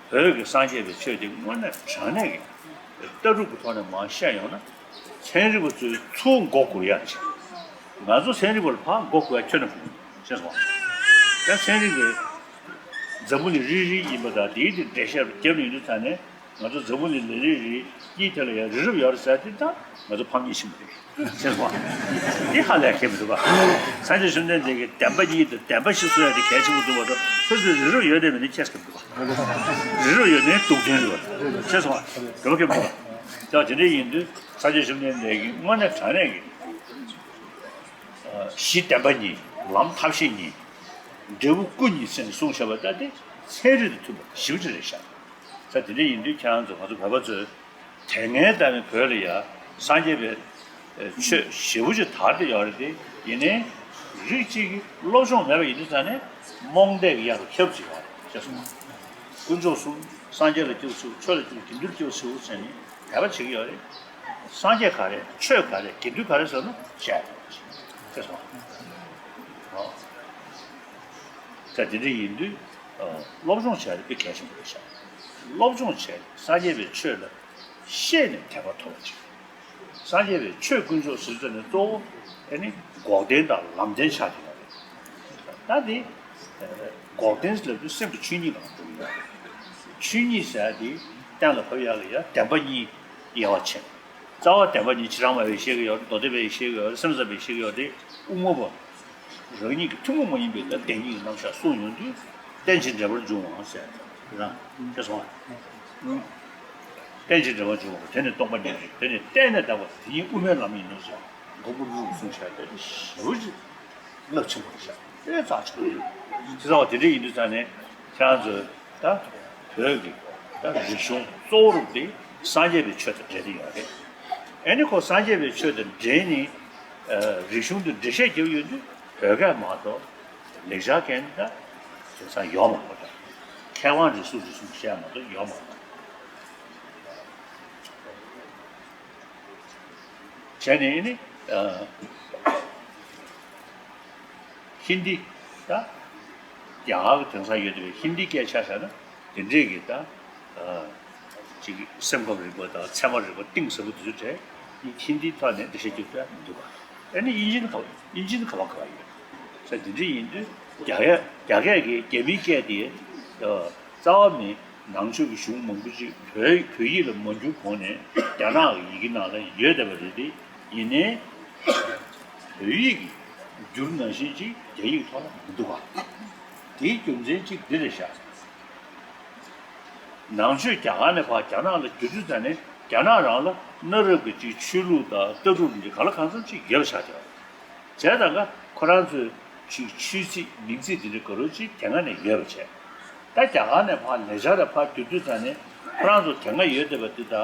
བོད་ཀྱི་སངས་རྒྱས་པའི་ཆོས་དེ་དངོས་གནས་དྲང་གནས་ཀྱི་ལྟ་གྲུབ་ཀྱི་ཐོག་ནས་མར་བཤད་ཡོང་ན། ཚན་རིག་པ་ཚོས་ཚུར་མགོ་སྒུར་ཡག་ཅིག་ང་ཚོ་ཚན་རིག་པ་ལ་ཕར་མགོ་སྒུར་ཡག་ཁྱོན་ནས་དགོས་མེད། ཤེས་སོང་ཨ། ད་ཚན་རིག་པའི་འཛམ་བུ་གླིང་རིལ་རིལ་ཡིན་པ་དང་དེའི་དེ་འགྲེལ་བཤད་རྒྱབ་ནས་ཡོང་དུས་ཙང་ནས། ང་ཚོ་འཛམ་བུ་གླིང་ལ་རིལ་རིལ་གཉིས་དེ་ལ་ཡང་རི་རབ་ཡོད་རེད་ཟེར་དེ་ད་ང་ཚོ་ཕམ་ཉེས་ཆེན་པོ་རེད། ཤེས་སོང་ཨ། འདི་ཧ་ལས་ཁེལ་མི་འདུག་ག་སངས་རྒྱས་བཅོམ་ལྡན་འདས་ཀྱིས་བདེན་པ་གཉིས་དང་བདེན་པ་བཞི་གསུང་ཡ་དེ་གལ་ཆེན་པོ་འདུག་བ་དང་། ཁོ་ཚོས་རི་རབ་ཡོད་དེ་མེད་དེ་ཁྱད་ཁེལ་མི་འདུག་ག་རི་རབ་ཡོད་ནའི་སྡུག་ཅན་རེད་བ། ཤེས་སོང་ཨ། འགྲོ་ཁེལ་མི་འདུག་ག་ད་དེ་འདྲ་ཡིན་དུས་སངས་རྒྱས་བཅོམ་ལྡན་འདས་ཀྱིས་དངོས་གནས་དྲང་གནས་ཀྱི་གཞི་བདེན་པ་གཉིས། ལམ་ཐབས་ཤེས་གཉིས། འབྲས་བུ་སྐུ་གཉིས་ཟེར་ནས་གསུངས་བཞག་པ་ད་དེ་ཚན་རིག་དང་མཐུན་པ་ཞེ་པོ་ཅིག་རེད་ཤག་ས་དེ་འདྲ་ཡིན་དུས་ཁྱེད་རང་ཚོ་ང་ཚོ་བོད་པ་ཚོས་དེ་སྔའི་ལྟ་བའི་བོད་ལ་ཡ་སངས་རྒྱས་པའི་ཆོས་ཞེ་པོ་ཅིག་དར་ཏེ་ཡོད་རེད་དེ། ཡིན་ནའི་རིགས་གཅིག་གིས་སློབ་སྦྱོང་མེད་པ་ཡིན་དུས་ཙང་ནས་རྨོངས་དད་ཀྱི་ཡ་རུ་ཁྱབ་ཅིག་ཡོད་རེད། ཤེས་སོང་ངས། དཀོན་མཆོག་གསུམ་སངས་རྒྱས་ལ་སྐྱབས་སུ་མཆིའོ། ཆོས་ལ་སྐྱབས་དགེ་འདུན་ལ་སྐྱབས་སུ་མཆིའོ་ཟེར་ནས་དད་པ་བྱེད་ཀྱི་ཡོད་རེད། སངས་རྒྱས་ག་རེ། ཆོས་ག་རེ། དགེ་འདུན་ག་རེ་ཟེར་ན་བཤད་ཡོད་རེད། ཤེས་སོང་ངས། ད་དེ་འདྲ་ཡིན་དུས་སློབ་སྦྱོང་བྱས་ཏེ་དཔེ་གལ་ཆེན་པོ་རེད་ཤག་སློབ་སྦྱོང་བྱས་ཏེ་སངས་རྒྱས་པའི་ཆོས་ལ་ཤེས་ནས་དད་པ་ཐོབ་པ་ཅིག་སངས་རྒྱས་པའི་ཆོས་དཀོན་མཆོག་ཟེར་ཙམ་ནས་གཙོ་བོ་ཨེ་ནི་འགོག་བདེན་དང་ལམ་བདེན་ཆགས་ཀྱི་ཡོད་རེད། ད་དེ་འགོག་བདེན་ལབ་དུས་སེམས་ཀྱི་ཆོས་ཉིད་ལ་འགྲོ་གི་ཡོད་རེད། ཆོས་ཉིད་ཟེར་ཡ་དེ་གཏན་ལ་ཕབ་ཡག་ལ་ཡ་བདེན་པ་གཉིས་དབྱེ་བ་ཕྱེ། རྩ་བ་བདེན་པ་གཉིས། བྱེ་བྲག་སྨྲ་བས་བཤད་ཀྱི་ཡོད་རེད། མདོ་སྡེ་པས་བཤད་ཀྱི་ཡོད་རེད། སེམས་ཙམ་པས་བཤད་ཀྱི་ཡོད་རེད། དབུ་མ་པ་རང་ཉིད་ཀྱི་ཐུན་མོང་མ་ཡིན་པའི་བདེན་གཉིས་ཀྱི་རྣམ་གཞག་གསུངས་ཡོང་དུས་རྟེན་ཅིང་འབྲེལ་བར་འབྱུང་བ་ཟེར་རང་ཤེས་སོང་ངས། རྟེན་ཅིང་འབྲེལ་བར་འབྱུང་བ་དེ་ནི་སྟོང་པ་ཉིད་ཅིང་། དེ་ནི་གཏན་ནས་དག་པ་དེ་ཉིད་དབུ་མའི་ལམ་ཡིན་ནོ་ཟེར་མགོན་པོ་ཀླུ་སྒྲུབ་གསུངས་བཞག་དེ་ཞེ་པོ་ཅིག་རླབས་ཆེན་པོ་རེད་ཤག་དེ་རྩ་ཆེན་པོ་རེད། དེ་ཚོ་དེ་འདྲ་ཡིན་དུས་ཙང་ནས་ཁྱེད་རང་ཚོས་ད་བོད་ཀྱི་ད་རིག་གཞུང་གཙོ་བོ་རུ་དེ་སངས་རྒྱས་པའི་ཆོས་དང་འབྲེལ་ཏེ་ཡོད་རེད། ཨེ་ནི་ཁོ་སངས་རྒྱས་པའི་ཆོས་དང་འབྲེལ་ནས་རིག་གཞུང་དུ་འགྲེལ་བཤད་རྒྱབ་ཡོད་དུས་བོད་སྐད་མ་གཏོགས་ལེགས་སྦྱར་སྐད་ནི་ད་དེང་སང་ཡོད་མ་རེད་པ། མཁས་དབང་རེ་ཟུང་རེ་ཟུང་བཤད་མ་གཏོགས་ཡོད་མ་རེད། བྱས་ནས་ཨེ་ནི། ཧིན་དི་ད་རྒྱ་གར་གྱི་དེང་སང་ཡོད་པའི་ཧིན་དི་སྐད་ཆ་བྱས་ན་དེ་འདྲས་ཀྱི་ད་ཅིག་སེམས་ཁམས་རིག་པ་དང་ཚད་མ་རིག་པ་གཏིང་ཟབ་པོ་དེ་ཚོ་བྲལ། ཧིན་དིའི་ཐོག་ནས་འགྲེལ་བཤད་རྒྱབ་ཐུབ་ཡ་མི་འདུག་ག་ཨ་ནི་དབྱིན་ཇི་ནི་ག་དབྱིན་ཇི་ནི་ག་བ་ག་བ་ཡོད་ས་དེ་འདྲས་ཡིན་དུས་རྒྱ་སྐད་རྒྱ་སྐད་ཀྱི་རྒྱ་མིའི་སྐད་དེ་རྩ་བ་ནས། ནང་ཆོས་ཀྱི་གཞུང་མང་པོ་ཅིག་བོད་བོད་ཡིག་ལ་མ་བསྒྱུར་གོང་ནས་རྒྱ་ནག་གི་ཡི་གེ་ནང་ལ་ཡོད་བསྡད་པ་རེད་དེ། ཡིན་ནའི་བོད་ཡིག་གི་བསྒྱུར་ནང་བཞིན་ཅིག་རྒྱ་ཡིག་ཐོག་ལ་མི་འདུག་ག་དེའི་རྒྱུ་མཚན་གཅིག་འདི་རེད་ཤག་ནང་ཆོས་རྒྱ་གར་ནས་ཕར་རྒྱ་ནག་ལ་བསྒྱུར་དུས་ཙམ་ནས་རྒྱ་ནག་རང་ལ་གནའ་རབས་ཀྱི་ཅིག་ཆོས་ལུགས་དང་ལྟ་གྲུབ་འདི་ག་ལ་གང་འཚམ་ཅིག་ཡོད་པ་ཆགས་བསྡད་པ་རེད། བྱས་ཙང་ཀ་ཁོ་རང་ཚོས་ཅིག་ཆོས་ཚིག་མིང་ཚིག་འདི་འདྲ་ག་རུ་ཅིག་དེ་སྔ་ནས་ཡོད་པ་བྱས། ད་རྒྱ་གར་ནས་ཕར་ལེགས་སྦྱར་ལ་ཕར་བསྒྱུར་དུས་ཙང་ནས་ཁོ་རང་ཚོ་དེ་སྔ་ཡོད་བསྡད་པ་འདི་དག་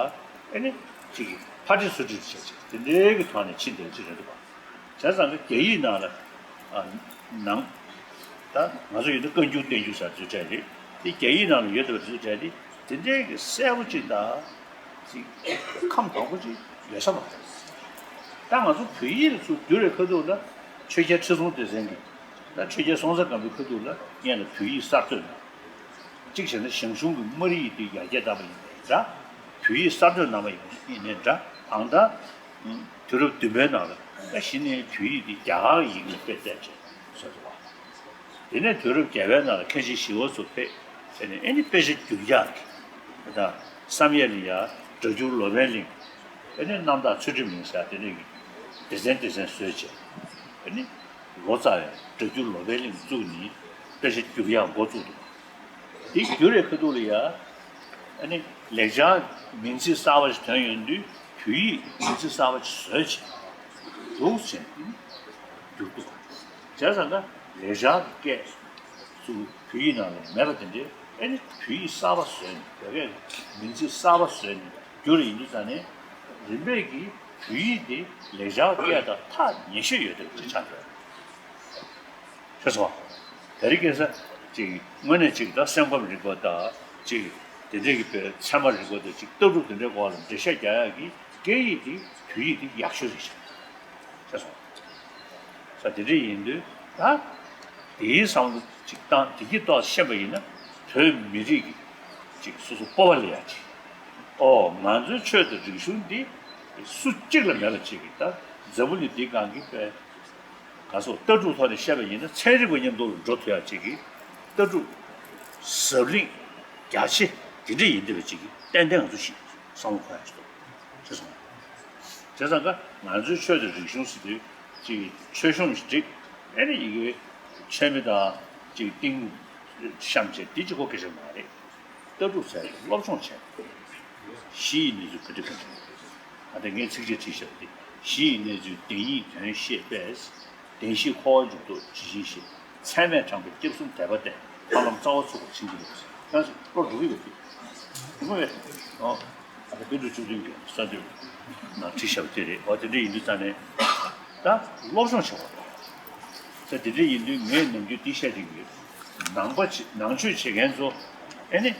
ཨེ་ནི་ཅིག་ཕར་འགྲིག་ཚུར་འགྲིག་བྱས་ཅིག་དེ་འདྲའི་གི་ཐོག་ནས་ཕྱིན་བསྡད་ཅིག་རེད་འདུག་པ། བྱས་ཙང་ཀ་རྒྱ་ཡིག་ནང་ལ་ཨ་ནང་ད་ང་ཚོ་ཡོད་ན་བཀའ་འགྱུར་བསྟན་འགྱུར་ཟེར་ཚུལ་བྲལ་རེད། དེ་རྒྱ་ཡིག་ནང་ལ་ཡོད་བསྡད་པ་ཚུལ་བྲལ་རེད། དེ་འདྲའི་གི་གསལ་པོ་ཅིག་དང་། ཅིག་ཁམས་དྭངས་པོ་ཅིག་ཡོད་ས་མ་རེད། ད་ང་ཚོ་བོད་ཡིག་ལ་ཚུར་བསྒྱུར་བའི་ཁ་ཐུག་ལ་ཆོས་རྒྱལ་ཁྲི་སྲོང་ལྡེ་བཙན་གྱིས་ད་ཆོས་རྒྱལ་སྲོང་བཙན་སྒམ་པོའི་ཁ་ཐུག་ལ་སྔོན་ལ་བོད་ཡིག་གསར་གཏོད་གནང་། གཅིག་བྱས་ན་ཞང་ཞུང་གི་སྨར་ཡིག་དེ་ཡར་རྒྱས་བཏང་བ་ཡིན་ནའི་འདྲ། བོད་ཡིག་གསར་གཏོད་གནང་བ་ཡིན་ནའི་འདྲ། གང་ལྟར་དུས་རབས་བདུན་པའི་ནང་ལ་ད་གཞི་ནས་བོད་ཡིག་དེ་རྒྱ་གར་ཡིག་ནས་དཔེ་བལྟས་བྱས་བཟོས་འདུག་པ། དེ་ནས་དུས་རབས་བརྒྱད་པའི་ནང་ལ་མཁན་ཆེན་ཞི་བ་འཚོ་ཕེབས་བྱས་ནས་ཨེ་ནི་དཔེ་ཆ་བསྒྱུར་རྒྱག་གི་ད་བསམ་ཡས་ལ་ཡ་སྒྲ་སྒྱུར་ལོ་པཎ་གླིང་། ཨེ་ནི་རྣམ་དག་ཚུལ་ཁྲིམས་གླིང་ཟེར་དེ་འདྲས་ཀྱི་སྡེ་ཚན་སྡེ་ཚན་བཟོས་བྱས་ཨེ་ནི་ལོ་ཙཱ་བའི་སྒྲ་སྒྱུར་ལོ་པཎ་གླིང་བཙུགས་ནས་དཔེ་ཆ་བསྒྱུར་ཡག་འགོ་བཙུགས་འདུག་དེ་བསྒྱུར་བའི་ཁ་ཐུག་ལ་ཡ། ཨ་ནི་ལེགས་སྦྱར་མིང་ཚིག་གསར་བ་ཞིག་ཐོན་ཡོང་དུས་བོད་ཡིག་མིང་ཚིག་གསར་བ་ཞིག་བཟོས་བྱས་འདུག་ཟེར་ནས་བསྒྱུར་འདུག་བྱས་ཙང་ཀ་ལེགས་སྦྱར་གྱི་སྐད་ཚུར་བོད་ཡིག་ནང་ལ་མེད་པ་དེ་འདྲས་ཨ་ནི་བོད་ཡིག་གསར་བ་བཟོས་ནས་བོད་སྐད་མིང་ཚིག་གསར་བ་བཟོས་ནས་བསྒྱུར་ཡིན་དུས་ཙང་ནས་རིམ་པས་ཀྱིས་བོད་ཡིག་དེ་ལེགས་སྦྱར་སྐད་དང་ཐག་ཉེ་ཤོས་ཡོད་དེ་ཆགས་ཡོད། ཤེས་སོང་། དེ་རིང་ཁ་སང་ཅིག་དངོས་གནས་ཅིག་ད་སེམས་ཁམས་རིག་པ་དང་ཅིག་དེ་འདྲས་ཀྱི་པའི་ཚད་མ་རིག་པ་དང་ཅིག་ལྟ་གྲུབ་དེ་འདྲའི་སྐོར་ལ་འགྲེལ་བཤད་རྒྱག་ཡག་གི་སྐད་ཡིག་དེ་བོད་ཡིག་དེ་ཡག་ཤོས་རེད་ཤག་ཤེས་སོང་། ས་དེ་འདྲས་ཡིན་དུས་ད་དེའི་བསམ་བློ་ཅིག་བཏང་དེ་གི་ཐོག་ཤེས་པ་ཡིན་ན་བོད་མི་རིགས་ཀྱི་ཅིག་སོ་སོ་སྤོབས་པ་སླེབས་ཡག་ཅིག་ཨོ་ང་ཚོའི་ཆོས་དང་རིག་གཞུང་འདི་སུ་གཅིག་ལ་མེད་པ་ཅིག་གི་ད་འཛམ་བུ་གླིང་འདིའི་སྒང་གི་པའི། ག་སོགས་ལྟ་གྲུབ་ཐོག་ནས་བཤད་པ་ཡིན་ན་ཚན་རིག་པ་མཉམ་དུ་འགྲོ་ཐུབ་ཡག་ཅིག་གི་ལྟ་གྲུབ་ཟབ་བརླིང་རྒྱ་ཆེ་དེ་འདྲ་ཡིན་བསྡད་པ་ཅིག་གི་ཏན་ཏན་ང་ཚོ་ཞིག་བསམ་བློ་འཁོར་ཡག་ཅིག་འདུག་ཅེས་གསུངས། བྱས་ཙང་ཀ་ང་ཚོའི་ཆོས་དང་རིག་གཞུང་ཟེར་དུས་ཅིག་ཆོས་གཞུང་ཞིག་འགྲིག་ཨེ་ནི་ཡི་གེ་ཆོས་མེད་དང་ཅིག་གཏིང་བཤམས་བྱས་འདི་གཅིག་པོ་སྐད་ཆ་མ་རེད། ལྟ་གྲུབ་ཟེར་ཡག་སློབ་སྦྱོང་བྱས། གཞི་ཡི་གནས་ཚུལ་ག་འདྲ་ག་འདྲ། ད་ལྟ་ངས་ཚིགས་བཅད་བྲིས་བཞག་པ་འདི། གཞི་ཡི་གནས་ཚུལ་བདེན་གཉིས་དོན་ཤེས་པས། བདེན་བཞིའི་འཁོར་བ་འཇུག་ལྡོག་ཇི་བཞིན་ཤེས། ཚད་མས་དྲངས་པའི་སྐྱབས་གསུམ་དད་པ་སྟེ། ཐར་ལམ་རྩ་བ་ཚུགས་པར་བྱིན་གྱིས་རློབས། ཁྱེད་རང་ཚོ་སློབ་འགྲོ་གི་ཡོད་པས། དེ་མ་རེད། ཨོ། ཨ་ད་དཔེ་འབྲུ་བཅུ་བདུན་གྱི་གསར་འདོན་ནང་བྲིས་བཞག་པ་དེ་རེད། ཨོ་དེ་འདྲ་ཡིན་དུས་ཙང་ནས་ད་སློབ་སྦྱོང་བྱེད་དགོས་རེད། ད་དེ་འདྲ་ཡིན་དུས་ངས་ནམ་རྒྱུན་འདི་བཤད་ཀྱི་ཡོད། ནང་པ་བྱེད་ནང་ཆོས་བྱེད་མཁན་ཚོ་ཨེ་ནི།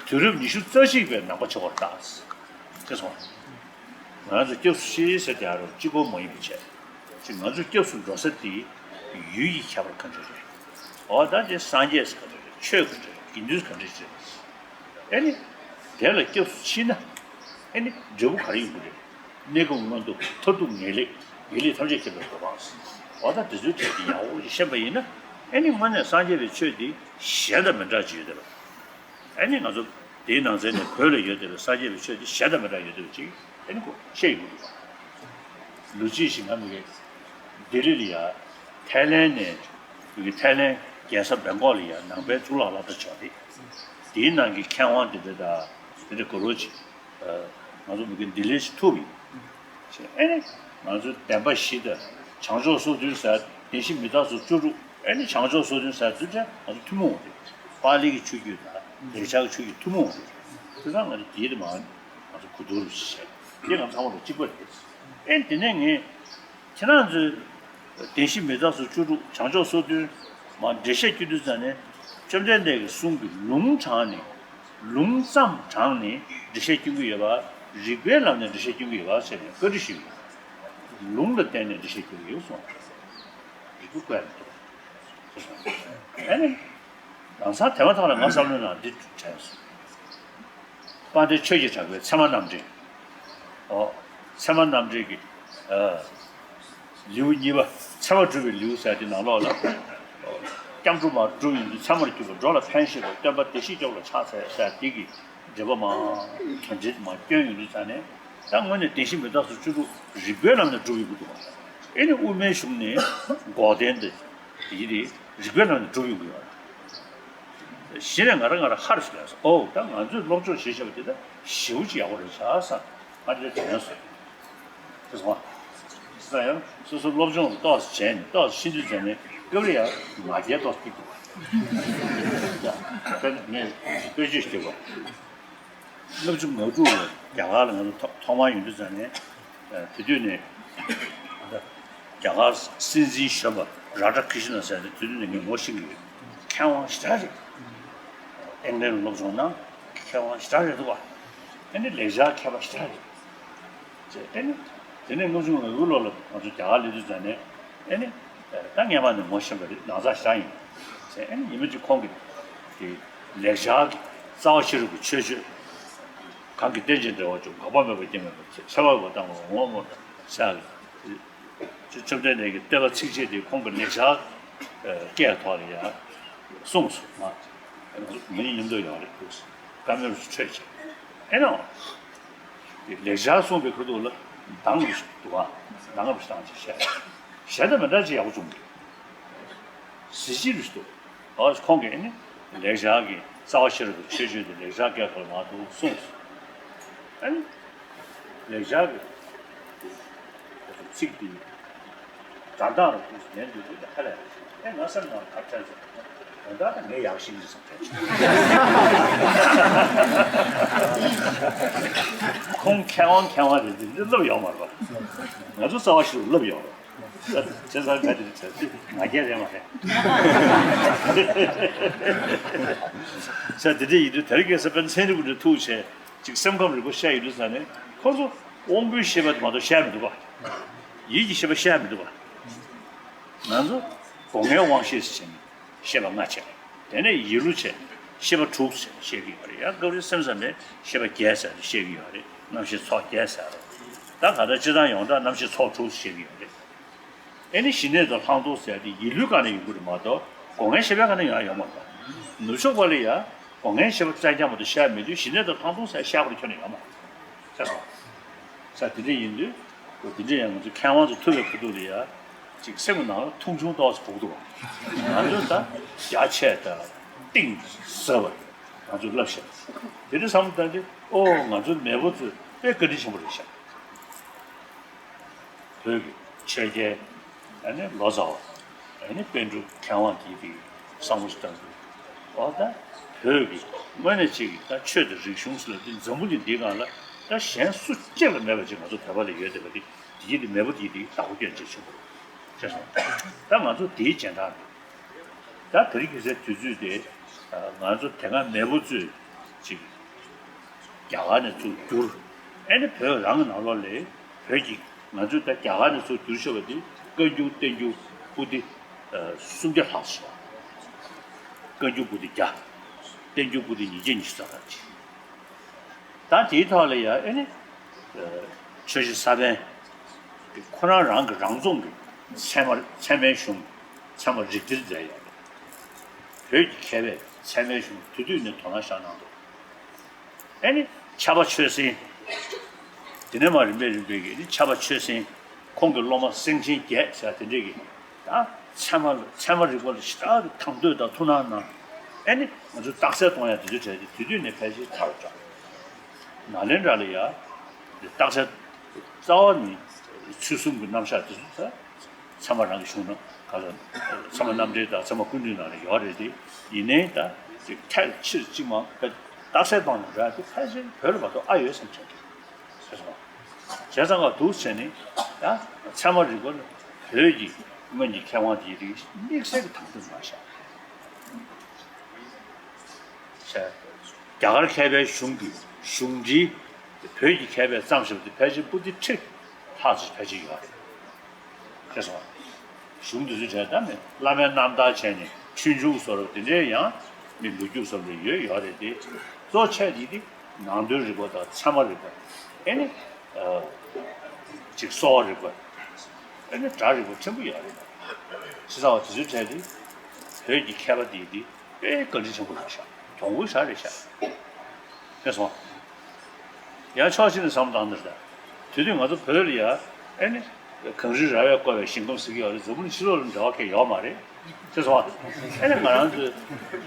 དུས་རབས་ཉི་ཤུ་རྩ་གཅིག་པའི་ནང་པ་ཆགས་པར་བལྟ། ཅེས་གསུངས། ང་ཚོ་སྐྱབས་སུ་མཆི་ཟེར་དེ་ཨ་རོ་གཅིག་པོ་མ་ཡིན་པ་བྱས། ཅིག་ང་ཚོ་སྐྱབས་སུ་འགྲོ་ས་དེ་ཡུལ་གྱི་ཁྱད་པར་ག་འདྲ་རེད། འོ་ད་དེ་སངས་རྒྱས་ག་འདྲ་རེད། ཆོས་ག་འདྲ་རེད། དགེ་འདུན་ག་འདྲ་རེད། ཨེ་ནི། དེ་ལ་སྐྱབས་སུ་མཆི་ན། ཨེ་ནི་འབྲས་བུ་ག་རེ་ཡོང་གི་རེད། གནས་སྐབས་མངོན་མཐོ་མཐར་ཐུག་ངེས་ལེགས་ངེས་ལེགས་ཐམས་ཅད་མཁྱེན་པའི་གོ་འཕང་། འོ་ད་དེ་ཚོའི་གྲས་དེ་ཡག་པོ་ཞིག་ཤེས་པ་ཡིན་ན་ཨེ་ནི་དངོས་གནས་སངས་རྒྱས་པའི་ཆོས་དེ་གཞན་དང་མི་འདྲ་ཅིག་ཡོད་དེ་ལ། ཨེ་ནི་ང་ཚོ་དེའི་ནང་ཚན་ནས་བོད་ལ་ཡོད་བསྡད་པའི་སངས་རྒྱས་པའི་ཆོས་དེ་གཞན་དང་མི་འདྲ་ཡོད་བསྡད་པ་ཅིག་ཨེ་ནི་ཁོ་ཤེས་ཡོང་གི་འདུག་ལོ་གཅིག་ཞིག་ང་མི་གེ་ལྡི་ལི་ལ་ཡ་ཐའི་ལན་ནས་མི་གེ་ཐའི་ལན་རྒྱལ་ས་བེང་ཀོག་ལ་ཡ་ནང་པའི་གཙུག་ལག་སློབ་གྲྭ་ཆགས་ཏེ། དེའི་ནང་གི་མཁས་དབང་དེ་འདྲ་དང་དེ་འདྲ་གོ་རོ་ཅིག་ང་ཚོ་མི་གེ་ལྡི་ལི་ཞིག་ཐུག་ཡིན། ཨེ་ནི་ང་ཚོ་བདེན་པ་བཞི་དང་བྱང་ཕྱོགས་སོ་བདུན་ཟེར་བདེན་བཞི་མི་རྟག་སོགས་བཅུ་དྲུག་ཨེ་ནི་བྱང་ཕྱོགས་སོ་བདུན་ཟེར་དུས་དྲན་ང་ཚོ་ཐུན་མོང་རེད། པཱ་ལི་གི་ཆོས་བརྒྱུད་དང་ལེགས་སྦྱར་གྱི་ཆོས་བརྒྱུད་ཐུན་མོང་རེད། དེ་ཚང་ང་ཚོ་དེའི་དེ་མ་ང་ཚོ་གོ་བསྡུར་བྱས། དེ་ང་ཚང་མ་ལ་གཅིག་པ་རེད། ཨེ་དེ་ནས་ངས་ཁྱེད་རང་ཚོས་བདེན་བཞི་མི་རྟག་སོགས་བཅུ་དྲུག་བྱང་ཕྱོགས་སོ་བདུན་མ་འགྲེལ་བཤད་སྐྱོན་དུས་ཙང་ནས་བཅོམ་ལྡན་འདས་ཀྱི་གསུང་གི་ལུང་དྲངས་ནས་ལུང་ཙམ་དྲངས་ནས་འགྲེལ་བཤད་སྐྱོན་གྱི་ཡོད་པ། རིགས་པའི་ལམ་ནས་འགྲེལ་བཤད་སྐྱོན་གྱི་ཡོད་པ་ཟེར་ནས་བཀའ་འདྲི་ཞུས་ཡོད། ལུང་ལ་བརྟེན་ནས་འགྲེལ་བཤད་སྐྱོན་གྱི་ཡོད་གསུངས། རིགས་པ་བཀོད་མི་འདུག་ཨ་ནི། ལམ་སང་དེ་མ་ཐག་ལ་ང་བསམ་བློའི་ནང་འདི་དྲན་སོང་། དཔལ་ལྡན་ཆོས་ཀྱི་གྲགས་པའི་ཚད་མ་རྣམ་འགྲེལ། ཨོ། ཚད་མ་རྣམ་འགྲེལ་གྱི། ཨ། ལེའུ་གཉིས་པ། ཚད་མ་སྒྲུབ་པའི་ལེའུ་ཟེར་དེ་ནང་ལོགས་ལ། ཨོ། སྐྱབས་འགྲོ་མ་སྒྲུབ་ཡོང་དུས་ཚད་མར་གྱུར་པ་འགྲོ་ལ་ཕན་ཞེས་པའི་སྟོན་པ་བདེ་གཤེགས་སྐྱོབ་ལ་ཕྱག་འཚལ་ཟེར་དེ་གི་འགྲེལ་པ་མ། དོན་འགྲེལ་མ་སྐྱོན་ཡོང་དུས་ཙང་ནས་ད་དངོས་གནས་བདེན་བཞི་མི་རྟག་སོགས་བཅུ་དྲུག་རིགས་པའི་ལམ་ནས་སྒྲུབ་ཡོང་གི་འདུག་བ། ཨེ་ནི་དབུ་མའི་གཞུང་ནས་འགོག་བདེན་དེ་ཡིན་ཏེ་རིགས་པའི་ལམ་ནས་སྒྲུབ་ཡོང་གི་ཡོད་རེད། གཞི་ནས་ང་རང་ང་རང་ཧར་སོང་ལ་སོང་། ཨོ་ད་ང་ཚོས་སློབ་སྦྱོང་བྱེད་བྱེད་པ་དེ་ད་ཞེ་པོ་ཅིག་ཡག་པོ་རེད་ཤག་བསམ། ང་དེ་དྲན་སོང་། དེ་སོང་བ། ས་ཡང་སོ་སོ་སློབ་སྦྱོང་ཏོག་ཙམ་བྱས་ནས་ཏོག་ཙམ་ཤེས་འདོད་བྱས་ནས་སྐབས་རེ་ཡང་ང་རྒྱལ་ཏོག་ཙམ་སྐྱེ་འདུག་བ། དཔེར་ན་ངས་དཔེ་བརྗོད་ཞུས་པ། ལྔ་བཅུ་ང་དྲུག་ལ་རྒྱ་གར་ལ་ང་ཚོ་ཐོག་ཐོག་མར་ཡོང་དུས་ཙང་ནས། དེ་དུས་ནས་རྒྱ་གར་སྲིད་འཛིན་གཞོན་པ་རཱ་ཌ་ཀྲི་ཤི་ན་ཟེར་ཏེ་དེ་དུས་ནས་ངས་ངོ་ཤེས་ཀྱི་ཡོད། མཁས་དབང་ཞེ་དྲག་རེད། ཨིང་ལན་ལ་སློབ་སྦྱོང་གནང་། མཁས་དབང་ཞེ་དྲག་རེད་འདུག་བ། ཨ་ནི་ལེགས་སྦྱར་མཁས་པ་ཞེ་དྲག་རེད། ཅེས་ཨ་ནི། དེ་ནས་ལྔ་བཅུ་ང་དགུ་ལོ་ལ་ང་ཚོ་རྒྱ་གར་སླེབས་དུས་ཙང་ནས་ཨ་ནི། ད་སྔས་མ་ནས་ངོ་ཤེས་པ་རེད། ནང་ཚགས་ཞེ་དྲག་ཡིན། ཅེས་ཨ་ནི་ཉི་མ་གཅིག་ཁོང་གིས་དེ་ལེགས་སྦྱར་གྱི་རྩ་བ་ཤེས་རབ་ཀྱི་མཆོད་བརྗོད། གང་གིས་རྟེན་ཅིང་འབྲེལ་བར་འབྱུང་། འགག་པ་མེད་པར་སྐྱེ་མེད་པར། ཁྱད་པར་བ་དང་བ་ངོ་བོ་ཟེར་ཡག་གི། བཅོམ་ལྡན་འདས་ཀྱི་བསྟོད་པ་ཚིགས་བཅད་དེ་ཁོང་གི་ལེགས་སྦྱར་སྐད་ཐོག་ལ་ཡང་གསུངས་སོང་ང་། ང་གཉིས་མཉམ་དུ་ཡོང་རེད་འདུག་བཀའ་མོལ་སུ་འཕྲོད་ཅིང་། ཨེ་ནོ། ལེགས་སྦྱར་གསུངས་པའི་ཁ་ཐུག་ལ་གདངས་རུ་ཞིག་འདུག་ག་གདངས་རུ་ཞིག་བཏང་ཅིག་བཤད། གཞན་དང་མི་འདྲ་ཅིག་ཡག་པོ་བྱུང་གི། གཟི་བརྗིད་རུ་ཞིག་འདུག་ཨོ་ཁོང་གིས་ནི་ལེགས་སྦྱར་གྱི་རྩ་བ་ཤེས་རབ་ཀྱི་མཆོད་བརྗོད་དེ་ལེགས་སྦྱར་སྐད་ཐོག་ལ་མར་འདུག་གསུངས་སོང་། ཨ་ནི། ལེགས་སྦྱར་གྱི་ཚིག་འདི་སྒྲ་གདངས་རུ་ཁོས་ཉན་དུས་དེ་ཧ་ལས་ཨེ་ང་སེམས་ནང་ཁ་བྲལ་སོང་། དོན་དག་དང་ངས་ཡག་ཤེས་ཀྱི་སོང་། ཁོང་མཁས་དབང་མཁས་དབང་རེད་དེ་འདི་བསླབ་ཡོད་མ་རེད་པ། ང་ཚོ་རྩ་བ་ཤེས་རབ་བསླབ་ཡོད་རེད། བྱས་ཙང་ང་དེ་བྱས་ང་རྒྱལ་རེད་མ་རེད། བྱས་དེ་འདྲ་ཡིན་དུས་དེ་རིང་ཁ་སང་དཔེར་ན་ཚན་རིག་པ་འདྲ་ཐུག་བྱས་ཅིག་སེམས་ཁམས་རིག་པ་བཤད་ཡོད་དུས་ཙང་ནས་ཁོ་ཚོ་དབང་པོའི་ཤེས་པ་དེ་མ་གཏོགས་བཤད་མི་འདུག་པ། ཡིད་ཀྱི་ཤེས་པ་བཤད་མི་འདུག་པ། ང་ཚོ་སྒོ་ལྔའི་དབང་ཤེས་ཟེར་བྱས་ནས་ཤེས་པ་ལྔ་བྱས། དེ་ནས་ཡིད་བློ་བྱས་ཤེས་པ་དྲུག་ཟེར་བཤད་ཀྱི་ཡོད་རེད། ཡང་སྐབས་རེ་སེམས་ཙམ་པས་ཤེས་པ་བརྒྱད་ཟེར་ཏེ་བཤད་ཀྱི་ཡོད་རེད། རྣམ་ཤེས་ཚོགས་བརྒྱད་ཟེར་རེད། ད་ག་ད་སྤྱིར་བཏང་ཡོངས་གྲགས་རྣམ་ཤེས་ཚོགས་དྲུག་ཟེར་བཤད་ཀྱི་ཡོད་རེད། ཨེ་ནི་ཞི་གནས་དང་ལྷག་མཐོང་ཟེར་ཏེ་ཡིད་བློའི་སྒང་ནས་ཡོང་གི་རེད་མ་གཏོགས་སྒོ་ལྔའི་ཤེས་པའི་སྒང་ནས་ཡང་ཡོང་མ་རེད། ནུབ་ཕྱོགས་པ་ལ་ཡང་སྒོ་ལྔའི་ཤེས་པ་བཙན་རྐྱང་མ་གཏོགས་བཤད་མེད་དུས་ཞི་གནས་དང་ལྷག་མཐོང་ཟེར་བཤད་དགོས་རེད་ཁྱོན་ནས་ཡོང་མ་རེད། ཤེས་སོང་། ས་དེ་འདྲ་ཡིན་དུས་འོ་དེ་འདྲ་ཡང་ང་ཚོ་མཁས་དབང་ཚོ་ཐུག་པའི་ཁ་ཐུག་ལ་ཡ་ཅིག་སེམས་ཀྱི་ནང་ལ་མཐོང་ཆུང་ཏོག་ཙམ་ཕོག་འདུག་བ། ང་ཚོ་ད་རྒྱ་ཆེ་ད་གཏིང་ཟབ་པ་ང་ཚོ་བསླབ་ཤག་དེ་འདྲ་བསམ་བློ་བཏང་དུས་ཨོ་ང་ཚོ་མེས་པོ་ཚོས་དཔེ་བཀའ་དྲིན་ཆེན་པོ་རེད་ཤག་བོད་ཀྱི་ཆོས་རྒྱལ། ཨ་ནི་ལོ་ཙཱ་བ། ཨ་ནི་པཎ་གྲུབ་མཁས་དབང་དེའི་དེ་བསམ་བློ་ཞིག་བཏང་དུས། འོ་ད་བོད་ཀྱི་དངོས་གནས་ཅིག་གི་ད་ཆོས་དང་རིག་གཞུང་ཟེར་ལབ་དུས་འཛམ་བུ་གླིང་འདིའི་སྒང་ལ་ད་གཞན་སུ་གཅིག་ལ་མེད་པ་ཅིག་ང་ཚོ་བོད་པ་ལ་ཡོད་བསྡད་པ་དེ་དེའི་དེ་མེས་པོ་དེའི་དེ་བདག་པོ་སྐྱོན་ཆེ་ཆེན་པོ་རེད། ཤེས་སོང་། ད་ང་ཚོ་དེའི་རྗེས་འབྲང་རེད། ད་དེ་རིང་ཁ་སང་དུས་ཚོད་དེ་ང་ཚོ་དེ་སྔ་མེས་པོ་ཚོས་ཅིག་རྒྱ་གར་ནས་ཚུར་བསྒྱུར། ཨེ་ནི་བོད་རང་གི་ནང་ལོགས་ལ་བོད་ཀྱི་ང་ཚོས་ད་རྒྱ་གར་ནས་ཚུར་བསྒྱུར་ཤོར་བ་དེ་བཀའ་འགྱུར་བསྟན་འགྱུར་པོ་ཏི་སུམ་བརྒྱ་ལྷག་ཙམ། བཀའ་འགྱུར་པོ་ཏི་བརྒྱ། བསྟན་འགྱུར་པོ་ཏི་ཉིས་བརྒྱ་ཉི་ཤུ་རྩ་ལྔ་ཅིག་ད་དེའི་ཐོག་ལ་ཡང་ཨེ་ནི། ཆོས་རྗེ་ས་པཎ་གྱིས་ཁོ་རང་རང་གི་རང་རྩོམ་གྱི་ཚད་མ་ཚད་མའི་གཞུང་ཚད་མ་རིགས་གཏེར་མཛད་ཡོད་རེད། བོད་ཀྱི་མཁས་པས་ཚད་མའི་གཞུང་དེ་དུས་ནས་དོ་སྣང་བཞག་གནང་འདུག་ཨེ་ནི་ཕྱྭ་པ་ཆོས་སེང་། དེ་ནས་མར་རིམ་པས་རིམ་པས་ཀྱིས་ཨེ་ནི་ཕྱྭ་པ་ཆོས་སེང་། ཁོང་གི་སློབ་མ་སེང་ཆེན་བརྒྱད་ཟེར་དེ་འདྲས་ཀྱིས་ད་ཚད་མ་ལ་ཚད་མ་རིག་པ་ལ་ཞེ་དྲག་གི་དང་དོད་དང་ཐུགས་སྣང་གནང་། ཨེ་ནི་ང་ཚོ་རྟགས་གསལ་གཏོང་ཡ་དེ་ཚོ་གྲས་དེ་དུས་དུས་ནས་ཕལ་ཆེར་དར་འགྲོ། ནཱ་ལེནྡྲ་ལ་ཡ་རྟགས་གསལ་རྩ་བ་ནི་ཚུལ་གསུམ་གྱི་རྣམ་གཞག་དེ་ཚོ་ད་ཚད་མ་རང་གི་གཞུང་ནང་ག་ཚོད་ཚད་མ་རྣམ་འགྲེལ་དང་ཚད་མ་ཀུན་བཏུས་ནང་ལ་ཡོད་རེད་དེ། ཡིན་ནའི་ད་ཅིག་ཐལ་ཕྱིར་གཅིག་མ་རྟགས་གསལ་གཏོང་ནས་ར་དེ་ཕལ་ཆེར་བོད་ལ་མ་གཏོགས་ཨ་ཡོད་བསམ་བྱས་འདུག་ཤེས་སོང་ བྱས་ཙང་ཀ་འདུག་བྱས་ནས་ད་ཚད་མ་རིག་པ་ལ་བོད་ཀྱི་སྔོན་གྱི་མཁས་དབང་དེའི་རིགས་དམིགས་བསལ་གྱི་དང་དུ་མ་བཞག་བྱས། རྒྱ་གར་མཁས་པའི་གཞུང་གི་གཞུང་འབྲེལ་བོད་ཀྱི་མཁས་པས་བརྩམས་བཞག་པ་དེ་ཕལ་ཆེར་པོ་ཏི་ཁྲི་ལྷག་ཙམ་ཕལ་ཆེར་ཡོད་རེད། ཤེས་སོང་། གཞུང་འདི་ཚོའི་གྲས་ད་ནི་བླ་མའི་རྣམ་ཐར་བྱས་ནས་ཆོས་འབྱུང་བཟོ་འདྲ་དེ་འདྲའི་ཡང་མི་ལོ་རྒྱུས་བཟོ་འདྲ་ཡོད་ཡོད་རེད་དེ། གཙོ་ཆེ་དེ་དེ་ནང་དོན་རིག་པ་དང་ཚད་མ་རིག་པ། ཨེ་ནི། ཅིག་གསོ་བ་རིག་པ། ཨེ་ནི་སྒྲ་རིག་པ་ཕྲན་བུ་ཡོད་རེད། ཤེས་སོང་བ། དེ་ཚོའི་གྲས་དེ་བོད་ཀྱི་མཁས་པ་དེ་དེ་དཔེ་བཀའ་དྲིན་ཆེན་པོ་རེད་ཤག་གྱོང་གུད་ཤག་རེད་ཤག་ཤེས་སོང་། ཡང་ཕྱོགས་གཅིག་ནས་བསམ་བློ་བཏང་ནས་ད། དེ་དུས་ང་ཚོ་བོད་ལ་ཡ། ཨེ་ནི། གངས་རི་ར་བས་བསྐོར་བའི་ཞིང་ཁམས་ཟེར་གྱི་ཡོད་རེད། འཛམ་བུ་གླིང་ཕྱི་ལོགས་ལ་འབྲེལ་བ་གང་ཡང་ཡོད་མ་རེད། ཤེས་སོང་བ། ཨེ་ནི་ང་རང་ཚོའི་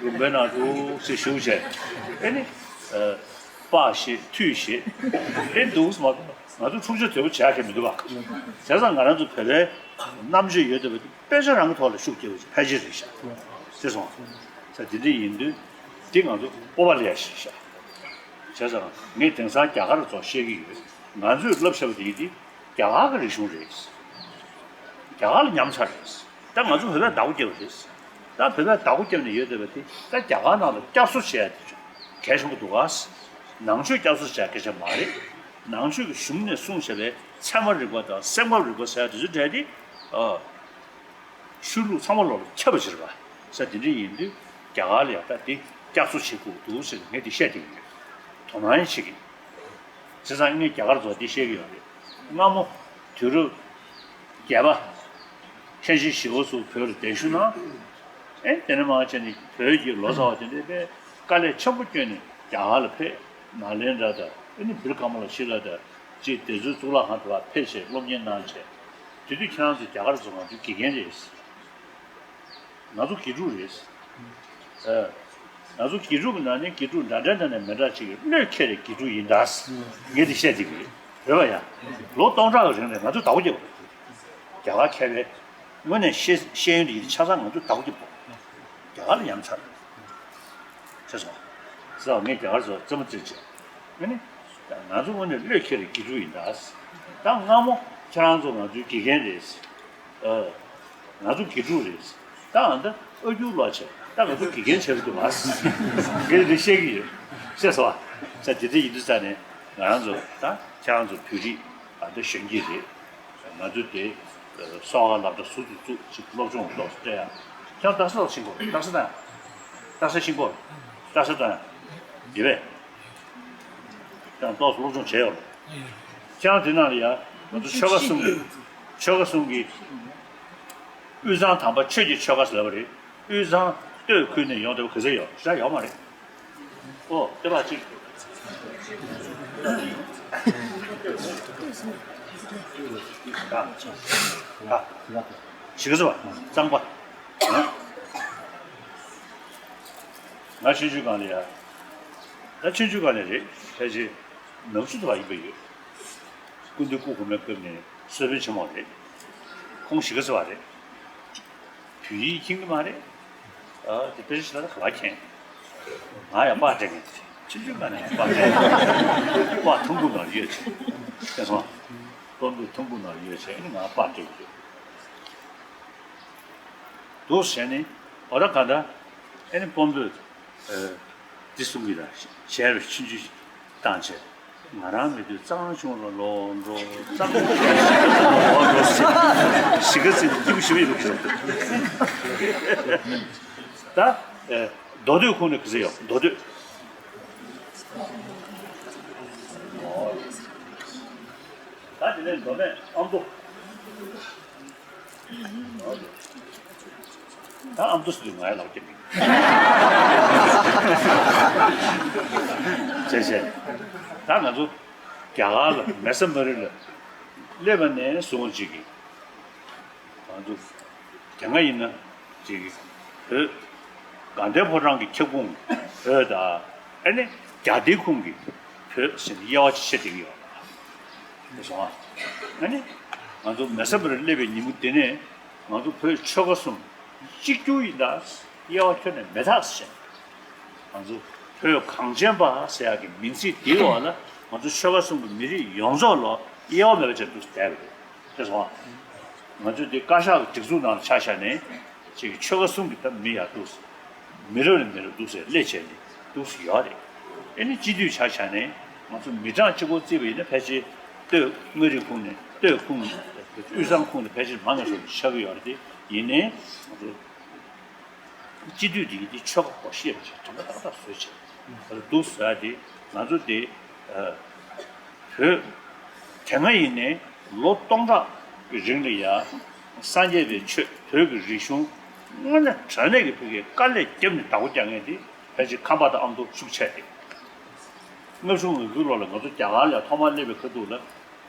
ལུང་པའི་ནང་འདུག་སེ་བཞུགས་བྱས། ཨེ་ནི། པགས་བཤད་ཐུད་བཤད། ཨེ་འདུག་སེ་མ། ང་ཚོ་འཁྲུག་ཆ་དོད་པོ་བྱེད་ཡག་གི་མི་འདུག་བ། བྱས་ཙང་ང་རང་ཚོ་བོད་པའི་རྣམ་དཔྱོད་ཡོད་བསྡད་པ་དེ་དཔེ་ཆ་རང་གི་ཐོག་ལ་ཤུགས་རྒྱབ་པ་ཕལ་ཆེར་རེད་ཤག་ཤེས་སོང་བ། ས་དེ་འདྲ་ཡིན་དུས་དེ་ང་ཚོ་སྤོབས་པ་སླེབས་ཤག་བྱས་ཙང་ངས་དེང་སང་རྒྱ་གར་ཚོ་བཤད་ཀྱི་ཡོད། ང་ཚོས་བསླབ་བྱ་བ་དེ་ཡིན་དེ་རྒྱ་གར་གྱི་རིག་གཞུང་རེད། རྒྱ་གར་ལ་ཉམས་ཚར་རེད། ད་ང་ཚོ་བོད་པས་བདག་པོ་བརྒྱབ་པ་རེད། ད་བོད་པས་བདག་པོ་བརྒྱབ་ནས་ཡོད་བསྡད་པ་དེ་ད་རྒྱ་གར་ནང་ལ་བསྐྱར་གསོ་བྱས་ཡ་དེ་ཚོ་གལ་ཆེན་པོ་འདུག་ག་ནང་ཆོས་བསྐྱར་གསོ་བྱས་སྐད་ཆ་མ་རེད། ནང་ཆོས་ཀྱི་གཞུང་ནས་གསུངས་བཞག་པའི་ཚད་མ་རིག་པ་དང་སེམས་ཁམས་རིག་པ་ཟེར་ཡ་དེ་ཚོའི་གྲས་དེ། ཨ། ཆོས་ལུགས་ཚང་མ་ལོག་ལ་ཁྱབ་པ་བྱེད་པ། ས་དེ་འདྲ་ཡིན་དུས་རྒྱ་གར་ལ་ཡང་ད་དེ་བསྐྱར་གསོ་བྱེད་དགོས་འདུག་ཟེར་ནས་ངས་དེ་བཤད་བསྡད་ཀྱི་ཡོད། དོ་སྣང་ཡང་བྱེད་ཀྱི་ཡོད། བྱས་ཙང་ངས་རྒྱ་གར་ཚོ་དེ་བཤད་ཀྱི་ཡོད་རེད། སྔ་མོ་དུས་རབས་བརྒྱད་པ། མཁན་ཆེན་ཞི་བ་སོགས་བོད་ལ་གདན་ཞུ་གནང་། ཨེ་དེ་ནས་མར་བྱས་ནས་བོད་ཀྱི་ལོ་ཙཱ་བ་དེ་འདྲ་དཔེ་དཀའ་ལས་ཆེན་པོ་བསྐྱོན་ནས་རྒྱ་གར་ལ་ཕེབས། ནཱ་ལེནྡྲ་དང་ཨེ་ནི་བིར་ཀ་མ་ལ་ཤི་ལ་དང་ཅིག་སྡེ་བཙུན་གཙུག་ལག་ཁང་དུ་ཕར་ཕེབས་བྱས་སློབ་གཉེར་གནང་བྱས། དེ་དུས་ཁྱེད་རང་ཚོ་རྒྱ་གར་ཚོ་ང་ཚོའི་དགེ་རྒན་རེད། ང་ཚོ་དགེ་ཕྲུག་རེད། ཨ། ང་ཚོ་དགེ་ཕྲུག་གི་ནང་ནས་དགེ་ཕྲུག་འདྲ་འདྲ་འདྲ་ནས་མི་འདྲ་ཅིག་གིས་བློས་འཁེལ་བའི་དགེ་ཕྲུག་ཡིན་ད། ངས་འདི་བཤད་བསྡད་ཀྱི་རེད། རེད་པ་ཡ། ལོ་སྟོང་ཕྲག་གི་རིང་ནས་ང་ཚོས་བདག་པོ་རྒྱབ་པ་རེད། རྒྱ་གར་མཁས་པའི་དངོས་གནས་ཤེས་ཤེས་ཡོན་དེ་ཡིན་ཆ་ཚང་ང་ཚོས་བདག་པོ་རྒྱབ་པ། རྒྱ་གར་ལ་ཡ་མཚར། ཤེས་སོང་། ཟེར་བ་ངས་རྒྱ་གར་ཚོ་རྩེད་མོ་རྩེ་བྱས། ཨ་ནི། ང་ཚོ་དངོས་གནས་བློས་འཁེལ་བའི་དགེ་ཕྲུག་ཡིན་ད། ད་སྔ་མོ་ཁྱེད་རང་ཚོ་ང་ཚོའི་དགེ་རྒན་རེད། ཨ། ང་ཚོ་དགེ་ཕྲུག་རེད། ད་ཨ་ད་ཨ་སྐྱུར་ལོག་བྱས་ད་ང་ཚོ་དགེ་རྒན་བྱས་པ་འདུག་ཨ། ངས་འདི་བཤད་ཀྱི་ཡོད། ཤེས་སོང་བ། ས་དེ་འདྲ་ཡིན་དུས་ཙ་ནས་ང་རང་ཚོ་ད་ཁྱེད་རང་ཚོ་བོད་རིགས་ཨ་ད་གཞོན་སྐྱེས་རེད། ང་ཚོས་དེ་གསོ་བ་སློབ་གྲྭ་ཟུར་དུ་བཙུགས་ཅིག་སློབ་སྦྱོང་ཏོག་ཙམ་སྤྲད་ཡ། ཁྱེད་རང་རྡ་ས་ལ་ཕྱིན་གོ་རྡ་ས་དང་། རྡ་ས་ཕྱིན་གོ་རྡ་ས་དང་། ཡོད་པས། ཁྱེད་རང་ཏོག་ཙམ་སློབ་སྦྱོང་བྱས་ཡོད། ཁྱེད་རང་དེ་ནང་ལ་ཡ་ང་ཚོ་ཆོལ་ཁ་གསུམ་གྱི་ཆོལ་ཁ་གསུམ་གྱི་དབུས་གཙང་དམ་པ་ཆོས་ཀྱི་ཆོལ་ཁ་ཟེར་བ་རེད། དབུས་གཙང་སྟོད་ཁུལ་ནས་ཡོང་བསྡད་པ་ག་ཚོད་ཡོད་ཤ་ཡོད་མ་རེད། ཨོ་དེ་ལ་ཅིག་ད་ད་གཞིས་ཀ་རྩེ་བ་གཙང་པ། ང་ཆུང་ཆུང་སྒང་ལ་ཡ། ད་ཆུང་ཆུང་སྒང་ལ་རེད་ཕལ་ཆེར་ནག་ཆུ་དུ་བ་ཡིན་པ་ཡོད། སྐུ་མདུན་སྐུ་གོང་མའི་སྐབས་ནས་གསོལ་དཔོན་ཆེན་མོ་རེད། ཁོང་གཞིས་ཀ་རྩེ་བ་རེད། བོད་ཡིག་མཁྱེན་གྱི་མ་རེད། ཨ་དེ་དཔེ་ཆ་ཞིག་ལ་ག་པར་མཁྱེན། ང་ཡང་པར་སྤྲད་མཁན་ཆུང་ཆུང་སྒང་ནས་པར་སྤྲད། པར་ཐུམ་བུ་ནང་ཡོད་ཅེས། ཤེས་སོང་། པར་ཐུམ་བུ་ནང་ཡོད་ཅེས་ཨ་ནི་ང་པར་སྤྲད་ཀྱི་ཡོད། འདུག་བྱས་ནས་འོ་ད་ག་ད་ཨེ་ནི་དཔོན་པོས་འདི་གསུང་གི་ད་ཞལ་རུ་ཆུང་ཆུང་ཞིག་བཏང་བྱས་ང་རང་མེད་དུས་གཙང་ཆུང་ལ་ལོག་འགྲོ་གཙང་ཆུང་ལ་ལོག་འགྲོ་ཟེར་གཞིས་ཀ་རྩེ་ནས་སྐྱིད་པོ་ཞེ་པོ་ཡོད་པ་ཞིག་ད་མདོ་སྟོད་ཁོངས་ནས་ག་ཚོད་ཡོད་མདོ་སྟོད། ད་དེ་ནས་མདོ་སྨད་ཨ་མདོ། ད་ཨ་མདོ་ཟེར་དུས་ང་ཡང་ལབ་ཀྱི་མེད། བྱས་བྱས། ད་ང་ཚོ་རྒྱ་གར་ལ་མེ་ས་མ་རི་ལ་སླེབས་པ་ནས་བཟུང་ཅིག་གིས་ང་ཚོ་དེ་སྔ་ཡིན་ན་ཅིག་བོད་དགའ་ལྡན་ཕོ་བྲང་གི་ཁྱབ་ཁོངས་བོད་དང་ཨ་ནི་རྒྱ་སྡེ་ཁོངས་ཀྱི་བོད་ཟེར་ནས་དབྱེ་བ་ཕྱེ་བསྡད་ཀྱི་ཡོད་རེད་སོང་ཨ། ཨ་ནི་ང་ཚོ་མེ་ས་མ་རི་སླེབས་པའི་ཉིན་མོ་དེ་ནས་ང་ཚོ་བོད་ཆོལ་ཁ་གསུམ་གཅིག་གྱུར་ཡིན་ད་དབྱེ་བ་ཁྱོན་ནས་མེད་ཐག་ཟེར། ང་ཚོ་བོད་གངས་ཅན་པ་ཟེར་ཡག་གི་མིང་ཚིག་དེའི་འོག་ལ་ང་ཚོ་ཆོལ་ཁ་གསུམ་གྱི་མི་རིགས་ཡོངས་རྫོགས་ལ་ དབྱེ་བ་མེད་པ་བྱས་འདུག་བསྡད་པ་རེད། ཤེས་སོང་ཨ། ང་ཚོས་འདི་བཀའ་ཤག་གི་སྒྲིག་འཛུགས་ནང་ལ་ཆ་བཞག་ནས་ཅིག་ཆོལ་ཁ་གསུམ་གྱི་ད་མི་ཡར་འདུག་ཟེར། མི་རབས་ནས་མི་རབས་འདུག་ཟེར་སླེབས་བྱས་ནས་འདུག་ཟེར་ཡོད་རེད། ཨེ་ནི་སྤྱི་འཐུས་ཆ་བཞག་ནས་ང་ཚོ་མི་གྲངས་གཅིག་པོ་བརྩིས་པ་ཡིན་ན་ཕལ་ཆེར་སྟོད་མངའ་རིས་ཁོངས་ནས་སྟོད་ཁོངས་དབུས་གཙང་ཁོངས་ནས་ཕལ་ཆེར་མང་ང་ཤོས་ཆགས་ཀྱི་ཡོད་རེད་དེ། ཡིན་ནའི་ང་ཚོ་སྤྱི་འཐུས་དེ་ཡིན་དེ་ཆོལ་ཁ་སྐོར་ཤེས་པ་ཞིག་དྲན་པ་ཏག་ཏག་བཟོས་བྱས་འདུག་ཟེར་ཡ་དེ་ང་ཚོ་དེ་བོད་དེ་སྔ་ཡིན་ནའི་ལོ་སྟོང་ཕྲག་གི་རིང་ལ་ཡ་སངས་རྒྱས་པའི་ཆོས་བོད་ཀྱི་རིག་གཞུང་དངོས་གནས་དྲང་གནས་ཀྱི་ཕ་གིའི་དཀའ་ལས་བརྒྱབ་ནས་བདག་པོ་རྒྱག་མཁན་དེ་ཕལ་ཆེར་ཁམས་པ་དང་ཨ་མདོ་ཤུགས་ཆེ་སྟེ། ལྔ་བཅུ་ང་དགུའི་ལོ་ལ་ང་ཚོ་རྒྱ་གར་ལ་ཐོག་མར་སླེབས་པའི་ཁ་ཐུག་ལ་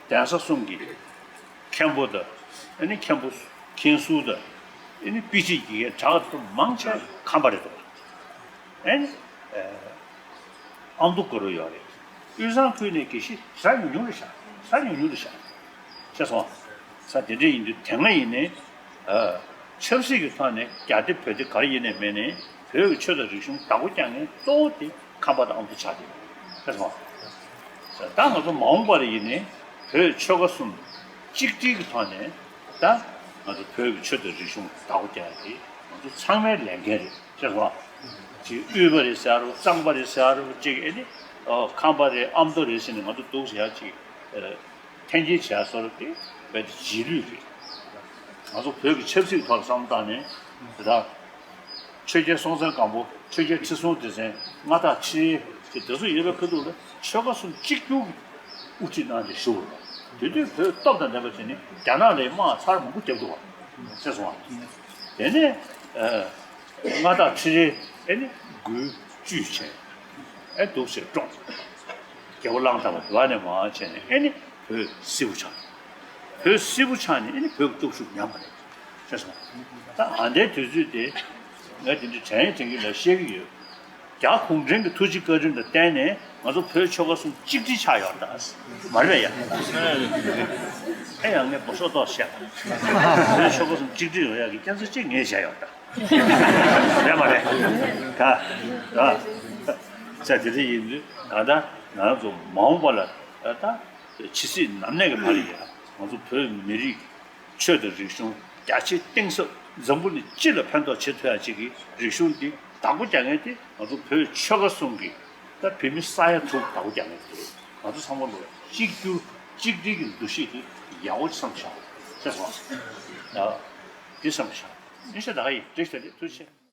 གདན་ས་གསུམ་གྱི་མཁན་པོ་དང་། ཨ་ནི་མཁན་པོ་མཁན་ཟུར་དང་། ཨ་ནི་དཔེ་ཁྲིད་ཀྱི་གྲགས་ཚོ་མང་ཆེ་ཁམས་པ་རེད་འདུག་ཨ་ནི་ཨ་མདོ་དགའ་རབ་ཡོད་རེད། དབུས་གཙང་ཁུལ་ནས་དགེ་བཤེས་ཟ་ཉུང་ཉུང་རེད་ཤག་ཟ་ཉུང་ཉུང་རེད་ཤག་ཤེས་སོང་། ས་དེ་འདྲ་ཡིན་དུས་དེ་སྔ་ཡིན་ནའི་ཆབ་སྲིད་ཀྱི་ཐོག་ནས་རྒྱ་སྡེ་བོད་སྡེ་ག་རེ་ཡིན་ནའི་མེད་ནའི་བོད་ཀྱི་ཆོས་དང་རིག་གཞུང་བདག་པོ་རྒྱག་མཁན་གཙོ་བོ་དེ་ཁམས་པ་དང་ཨ་མདོ་ཆགས་ཏེ་ཤེས་སོང་། ད་ང་ཚོ་མ་འོངས་པར་ཡིན་ནའི་བོད་ཆོལ་ཁ་གསུམ་གཅིག་སྒྲིལ་གྱི་ཐོག་ནས་ད་ང་ཚོ་བོད་ཀྱི་ཆོས་དང་རིག་གཞུང་བདག་པོ་རྒྱག་ཡ་དེ་ང་ཚོ་ཚང་མའི་ལས་འགན་རེད། ཤེས་སོང་། ཅིག་དབུས་པ་རེད་ཟེར་རོ། གཙང་པ་རེད་ཟེར་རོ། ཅིག་ཨེ་ནི་ཨོ་ཁམས་པ་རེད། ཨ་མདོ་རེད་ཟེར་ནས་ང་ཚོ་འདུག་ཟེར་ཡ་ཅིག་ཨ་འཐེན་འཁྱེར་བྱས་སོ་ར་དེ་རྦད་དེ་རྗེས་ལུས་རེད། ང་ཚོ་བོད་ཀྱི་ཆབ་སྲིད་ཐོག་ལ་བསམ་བློ་བཏང་ནས་དེ་དག་ཆོས་རྒྱལ་སྲོང་བཙན་སྒམ་པོ། ཆོས་རྒྱལ་ཁྲི་སྲོང་ལྡེ་བཙན། མངའ་བདག་ཁྲི་རལ་གྱི་དེ་ཚོ་ཡོད་པའི་ཁ་ཐུག་ལ་ཆོལ་ཁ་གསུམ་གཅིག་གྱུར་གྱི་དབུ་ཁྲིད་གནང་སྟེ་བཞུགས་རེད། དེ་དུས་བོད་སྟོབས་དང་ལྡན་པ་བྱས་ནས་རྒྱ་ནག་ལ་དམག་ཚར་མང་པོ་བརྒྱབ་འདུག་བ། ཤེས་སོང་བ། དེ་ནས་ཨ། མངའ་བདག་ཁྲི་རལ་ཨེ་ནི་མགུལ་གཅུས་བྱས། ཨེ་འདུག་སེ་བཀྲོངས། རྒྱལ་པོ་གླང་དར་མ་དེ་བ་ནས་མར་བྱས་ནས་ཨེ་ནི་བོད་སིལ་བུ་ཆགས། བོད་སིལ་བུ་ཆགས་ནས་ཨེ་ནི་བོད་ཀྱི་སྟོབས་ཤུགས་ཉམས་པ་རེད། ཤེས་སོང་། ད་ཨ་འདའི་དུས་ཚོད་དེ་ངས་དེ་འདྲ་དྲན་ཡིན་དྲན་གྱི་ལ་བཤད་ཀྱི་ཡོད། རྒྱ་གུང་ཁྲན་གྱི་ཐུགས་རྗེ་བཀའ་དྲིན་དང་བརྟེན་ནས་ང་ཚོ་བོད་ཆོལ་ཁ་གསུམ་གཅིག་སྒྲིལ་ཆགས་ཡོད་ད། མ་རེད་ཡ། ཨེ་ཡང་ངས་འབོ་ཤོག་ཏོག་བཤད། བོད་ཆོལ་ཁ་གསུམ་གཅིག་སྒྲིལ་ཡོང་ཡག་གི་རྐྱེན་རྩ་གཅིག་ངས་བྱས་ཡོད་ད། རེད་མ་རེད། ད་ད་ས་དེ་འདྲ་ཡིན་དུས་ད་ལྟ་ང་ཚོ་མ་འོངས་པ་ལ་ད་ཕྱི་སྲིད་ནམ་གནས་ཀྱི་བར་ཡ་ང་ཚོ་བོད་མི་རིགས་ཆོས་དང་རིག་གཞུང་རྒྱ་ཆེ་གཏིང་ཟབ་འཛམ་བུ་གླིང་སྤྱི་ལ་ཕན་ཐོགས་བྱེད་ཐུབ་ཡ་ཅིག་གི་རིག་གཞུང་འདི་བདག་པོ་རྒྱག་མཁན་དེ་ང་ཚོ་བོད་ཆོལ་ཁ་གསུམ་གྱི་ད་བོད་མི་ས་ཡ་དྲུག་བདག་པོ་རྒྱག་མཁན་དེ་རེད། ང་ཚོ་ཚང་མ་ལོ་གཅིག་གྱུར་གཅིག་སྒྲིལ་གྱི་འདུ་ཤེས་དེ་ཡག་པོ་བསམ་བཞག་ཤེས་སོང་། ཨ་འདི་བསམ་བཞག་ཨེ་ཤ་ད་ཡིན་འགྲིག་ཤག་རེད། ཐུགས་རྗེ་ཆེ།